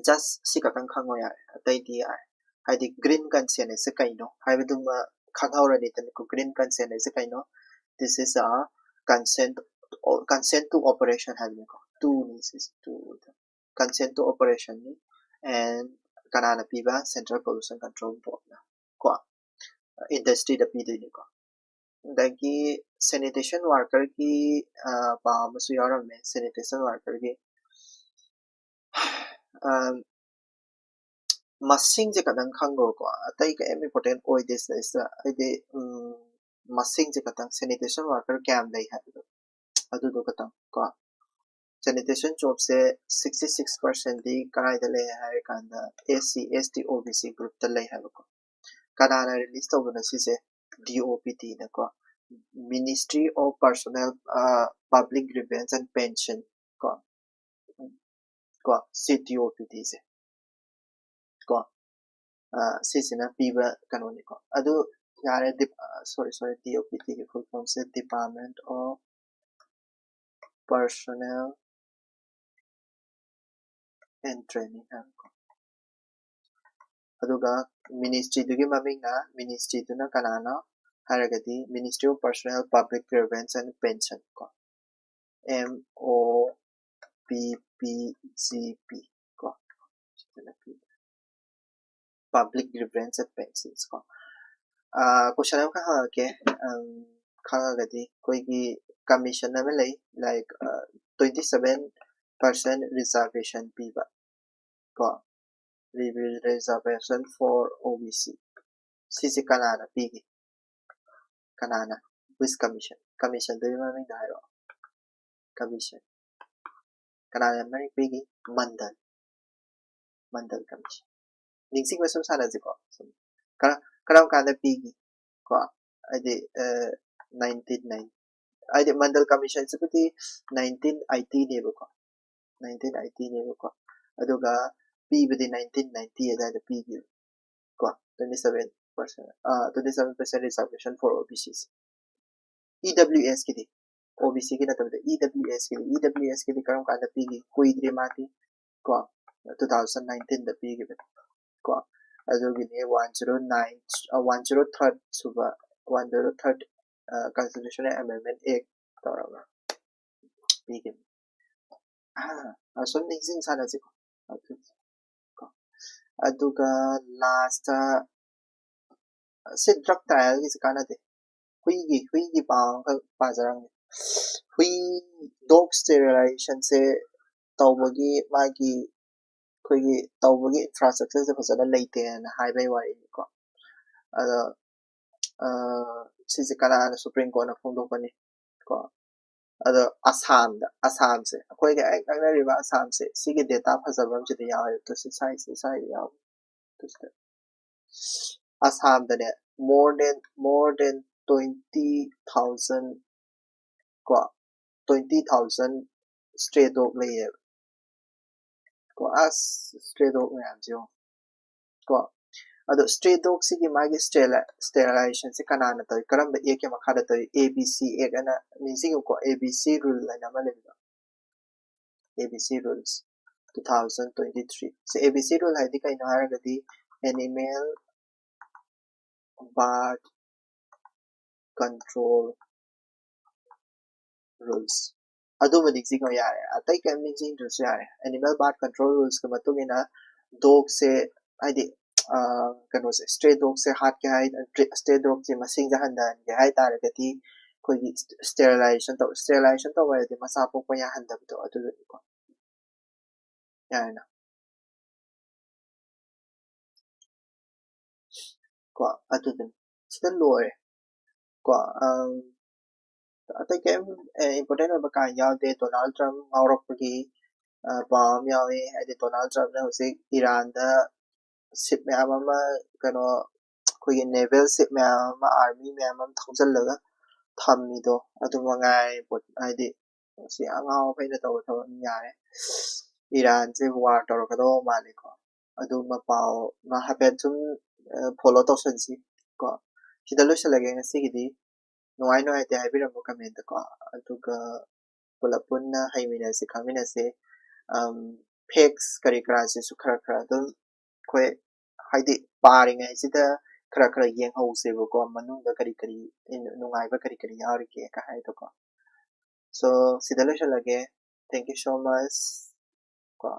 just ꯁꯤ ꯈꯛꯇꯪ ꯈꯪꯉꯣ ꯌꯥꯔꯦ, ꯑꯇꯩꯗꯤ ꯌꯥꯔꯦ꯫ ꯍꯥꯏꯗꯤ green consent ꯁꯦ ꯀꯩꯅꯣ ꯍꯥꯏꯕꯗꯨꯃ ꯈꯪꯍꯧꯔꯅꯤꯗꯅꯀꯣ꯫ Green consent ꯁꯦ ꯀꯩꯅꯣ? This is a consent, consent to operation ꯍꯥꯏꯕꯅꯤꯀꯣ꯫ Two ꯅꯤ ꯁꯤꯁꯦ, two consent to operation ꯅꯤ꯫ And ꯀꯅꯥꯅ ꯄꯤꯕ? Central Pollution Control Board ꯅ ꯀꯣ, industry ꯗ ꯄꯤꯗꯣꯏꯅꯤꯀꯣ꯫ ꯑꯗꯒꯤ sanitation worker ꯒꯤ ꯄꯥꯎ ꯑꯃꯁꯨ ꯌꯥꯎꯔꯝꯃꯦ꯫ Sanitation worker ꯒꯤ ꯃꯁꯤꯡꯁꯦ ꯈꯇꯪ ꯈꯪꯈ꯭ꯔꯣꯀꯣ, ꯑꯇꯩ ꯀꯔꯤꯝ important ꯑꯣꯏꯗꯦ ꯁꯤꯗꯩꯁꯤꯗ꯫ ꯍꯥꯏꯗꯤ ꯃꯁꯤꯡꯁꯦ ꯈꯇꯪ, sanitation worker ꯀꯌꯥꯝ ꯂꯩ ꯍꯥꯏꯕꯗꯣ, ꯑꯗꯨꯗꯣ ꯈꯇꯪ ꯀꯣ꯫ Sanitation job ꯁꯦ sixty six percent ꯗꯤ ꯀꯗꯥꯏꯗ ꯂꯩ ꯍꯥꯏꯔ ꯀꯥꯟꯗ, S C, S T, O B C group ꯇ ꯂꯩ ꯍꯥꯏꯕꯀꯣ꯫ ꯀꯅꯥꯅ release ꯇꯧꯕꯅꯣ ꯁꯤꯁꯦ? D O P T ꯅꯀꯣ, Ministry of Personnel, Public Grievance and Pension ꯀꯣ꯫ ꯀꯣ, ꯁꯤ D O P T ꯁꯦ ꯀꯣ, ꯁꯤꯁꯤꯅ ꯄꯤꯕ ꯀꯩꯅꯣꯅꯤꯀꯣ꯫ ꯑꯗꯨ ꯌꯥꯔꯦ꯫ Sorry, sorry, D O P T ꯒꯤ full form say Department of Personnel and Training ꯍꯥꯏꯕꯀꯣ꯫ ꯑꯗꯨꯒ ministry ꯗꯨꯒꯤ ꯃꯃꯤꯡꯅ, ministry ꯗꯨꯅ ꯀꯅꯥꯅꯣ ꯍꯥꯏꯔꯒꯗꯤ Ministry of Personnel, Public Grievance and Pension ꯀꯣ, M O P P G P ꯀꯣ, Public Grievance and Pensions ꯀꯣ꯫ Question ꯑꯃꯈꯛ ꯍꯪꯉꯛꯀꯦ, ꯈꯪꯉꯒꯗꯤ꯫ ꯑꯩꯈꯣꯏꯒꯤ commission ꯑꯃ ꯂꯩ, like, twenty seven percent reservation ꯄꯤꯕ ꯀꯣ, reservation for O B C, ꯁꯤꯁꯦ ꯀꯅꯥꯅ ꯄꯤꯒꯦ? ꯀꯅꯥꯅ? Which commission? Commission ꯗꯨꯒꯤ ꯃꯃꯤꯡꯗꯣ ꯍꯥꯏꯔꯛꯑꯣ꯫ Commission ꯀꯅꯥꯅ ꯃꯃꯤꯡ ꯄꯤꯒꯦ? Mandal, Mandal Commission꯫ ꯅꯤꯡꯁꯤꯡꯕ ꯁꯨꯝ ꯁꯥꯟꯅꯁꯤꯀꯣ꯫ ꯁꯨꯝ ꯀꯔꯝ ꯀꯔꯝ ꯀꯥꯟꯗ ꯄꯤꯒꯦ ꯀꯣ? ꯍꯥꯏꯗꯤ nineteen ninety, ꯍꯥꯏꯗꯤ Mandal Commission ꯁꯤꯕꯨꯗꯤ nineteen eighty ꯅꯦꯕꯀꯣ, nineteen eighty ꯅꯦꯕꯀꯣ꯫ ꯑꯗꯨꯒ ꯄꯤꯕꯗꯤ nineteen ninety ꯑꯗꯨꯋꯥꯏꯗ ꯄꯤꯈꯤꯕ ꯀꯣ, twenty seven percent, twenty seven percent reservation for O B Cs꯫ E W S ꯀꯤꯗꯤ, O B C ꯒꯤ ꯅꯠꯇꯕꯗ E W S ꯀꯤꯗꯤ, E W S ꯀꯤꯗꯤ ꯀꯔꯝ ꯀꯥꯟꯗ ꯄꯤꯈꯤ? ꯀꯨꯏꯗ꯭ꯔꯤ ꯃꯥꯗꯤ ꯀꯣ, two thousand nineteen ꯗ ꯄꯤꯈꯤꯕꯅꯤ ꯀꯣ꯫ ꯑꯗꯨꯒꯤꯅꯤ one zero nine, one zero third ꯁꯨꯕ, one zero third Constitutional Amendment Act ꯇꯧꯔꯒ ꯄꯤꯈꯤꯕꯅꯤ꯫ ꯑꯁꯨꯝ ꯅꯤꯡꯁꯤꯡ ꯁꯥꯟꯅꯁꯤꯀꯣ꯫ ꯑꯗꯨꯒ last ꯁꯤ drug trialꯒꯤꯁꯤ ꯀꯥꯟꯅꯗꯦ꯫ ꯍꯨꯏꯒꯤ ꯍꯨꯏꯒꯤ ꯄꯥꯎ ꯑꯃꯈꯛ ꯄꯥꯖꯔꯝꯒꯦ꯫ ꯍꯨꯏ, dog sterilizationꯁꯦ ꯇꯧꯕꯒꯤ ꯃꯥꯒꯤ ꯑꯩꯈꯣꯏꯒꯤ ꯇꯧꯕꯒꯤ infrastructureꯁꯦ ꯐꯖꯅ ꯂꯩꯇꯦꯅ ꯍꯥꯏꯕꯒꯤ ꯋꯥꯔꯤꯅꯤꯀꯣ꯫ ꯑꯗꯣ ꯁꯤꯁꯦ ꯀꯅꯥꯅ? Supreme Courtꯅ ꯐꯣꯡꯗꯣꯛꯄꯅꯤ ꯀꯣ꯫ ꯑꯗꯣ ꯑꯁꯥꯝꯗ, ꯑꯁꯥꯝꯁꯦ ꯑꯩꯈꯣꯏꯒ ꯍꯦꯛ ꯅꯛꯅꯔꯤꯕ ꯑꯁꯥꯝꯁꯦ, ꯁꯤꯒꯤ data ꯐꯖꯕ ꯑꯃꯁꯤꯗ ꯌꯥꯎꯋꯦꯕ꯫ ꯇꯨ ꯁꯤ ꯁ꯭ꯋꯥꯏꯁꯦ, ꯁ꯭ꯋꯥꯏꯗ ꯌꯥꯎꯋꯦ꯫ ꯇꯨ ꯁꯤꯗ ꯑꯁꯥꯝꯗꯅꯦ more than, more than twenty thousand ꯀꯣ, twenty thousand stray dog ꯂꯩꯌꯦꯕ ꯀꯣ꯫ ꯑꯁ, stray dog ꯃꯌꯥꯝꯁꯦ ꯌꯦꯡꯉꯣ ꯀꯣ꯫ ꯑꯗꯣ stray dogꯁꯤꯒꯤ ꯃꯥꯒꯤ sterilizationꯁꯦ ꯀꯅꯥꯅ ꯇꯧꯏ? ꯀꯔꯝꯕ actꯀꯤ ꯃꯈꯥꯗ ꯇꯧꯏ? A B C Act ꯍꯥꯏꯅ, ꯅꯤꯡꯁꯤꯡꯉꯨꯀꯣ, A B C rule ꯍꯥꯏꯅ ꯑꯃ ꯂꯩꯕꯗꯣ, A B C rules, two thousand twenty three꯫ ꯁꯤ A B C rule ꯍꯥꯏꯗꯤ ꯀꯩꯅꯣ ꯍꯥꯏꯔꯒꯗꯤ Animal Birth Control Rules꯫ ꯑꯗꯨꯃ ꯅꯤꯡꯁꯤꯡꯉꯣ ꯌꯥꯔꯦ, ꯑꯇꯩ ꯀꯔꯤꯝ ꯅꯤꯡꯁꯤꯡꯗ꯭ꯔꯁꯨ ꯌꯥꯔꯦ꯫ Animal Birth Control Rulesꯀꯤ ꯃꯇꯨꯡ ꯏꯟꯅ dogꯁꯦ, ꯍꯥꯏꯗꯤ ꯀꯩꯅꯣꯁꯦ, stray dogꯁꯦ ꯍꯥꯠꯀꯦ ꯍꯥꯏ, stray dogꯁꯦ ꯃꯁꯤꯡꯁꯦ ꯍꯟꯊꯍꯟꯒꯦ ꯍꯥꯏ ꯇꯥꯔꯒꯗꯤ ꯑꯩꯈꯣꯏꯒꯤ sterilization ꯇꯧ꯫ Sterilization ꯇꯧꯕ ꯍꯥꯏꯗꯤ ꯃꯆꯥ ꯄꯣꯛꯄ ꯌꯥꯍꯟꯗꯕꯗꯣ, ꯑꯗꯨꯗꯨꯅꯤꯀꯣ꯫ ꯌꯥꯔꯦꯅ ꯀꯣ꯫ ꯑꯗꯨꯗꯨꯅꯤ, ꯁꯤꯗ ꯂꯣꯏꯔꯦ ꯀꯣ꯫ ꯑꯇꯩ ꯀꯔꯤꯝ important ꯑꯣꯏꯕ ꯀꯥ ꯌꯥꯎꯗꯦ꯫ Donald Trump ꯉꯥꯎꯔꯛꯄꯒꯤ ꯄꯥꯎ ꯑꯃ ꯌꯥꯎꯏ꯫ ꯍꯥꯏꯗꯤ Donald Trumpꯅ ꯍꯧꯖꯤꯛ ꯏꯔꯥꯟꯗ ship ꯃꯌꯥꯝ ꯑꯃ, ꯀꯩꯅꯣ, ꯑꯩꯈꯣꯏꯒꯤ naval ship ꯃꯌꯥꯝ ꯑꯃ, army ꯃꯌꯥꯝ ꯑꯃ ꯊꯧꯖꯤꯜꯂꯒ ꯊꯝꯃꯤꯗꯣ, ꯑꯗꯨ ꯃꯉꯥꯏ꯫ ꯍꯥꯏꯗꯤ ꯁꯤ ꯑꯉꯥꯎ ꯑꯐꯩꯅ ꯇꯧꯕ ꯊꯕꯛꯅꯤ꯫ ꯌꯥꯔꯦ, ꯏꯔꯥꯟꯁꯦ war ꯇꯧꯔꯛꯀꯗꯧꯕ ꯃꯥꯜꯂꯤꯀꯣ꯫ ꯑꯗꯨ ꯃꯄꯥꯎ ꯃꯥ ꯍꯥꯏꯐꯦꯠ ꯁꯨꯝ follow ꯇꯧꯁꯟꯁꯤ ꯀꯣ꯫ ꯁꯤꯗ ꯂꯣꯏꯁꯤꯜꯂꯒꯦ ꯉꯁꯤꯒꯤꯗꯤ꯫ ꯅꯨꯡꯉꯥꯏ ꯅꯨꯡꯉꯥꯏꯇꯦ ꯍꯥꯏꯕꯤꯔꯝꯃꯣ commentꯇꯀꯣ꯫ ꯑꯗꯨꯒ ꯄꯨꯂꯞ ꯄꯨꯟꯅ ꯍꯩꯃꯤꯟꯅꯁꯤ, ꯈꯪꯃꯤꯟꯅꯁꯤ꯫ Facts ꯀꯔꯤ ꯀꯔꯥꯁꯤꯁꯨ ꯈꯔ ꯈꯔ ꯑꯗꯨꯝ ꯑꯩꯈꯣꯏ ꯍꯥꯏꯗꯤ ꯄꯥꯔꯤꯉꯩꯁꯤꯗ ꯈꯔ ꯈꯔ ꯌꯦꯡꯍꯧꯁꯦꯕꯀꯣ, ꯃꯅꯨꯡꯗ ꯀꯔꯤ ꯀꯔꯤ ꯅꯨꯡꯉꯥꯏꯕ ꯀꯔꯤ ꯀꯔꯤ ꯌꯥꯎꯔꯤꯒꯦ ꯀ ꯍꯥꯏꯗꯣꯀꯣ꯫ So ꯁꯤꯗ ꯂꯣꯏꯁꯤꯜꯂꯒꯦ꯫ Thank you so much꯫ ꯀꯣ꯫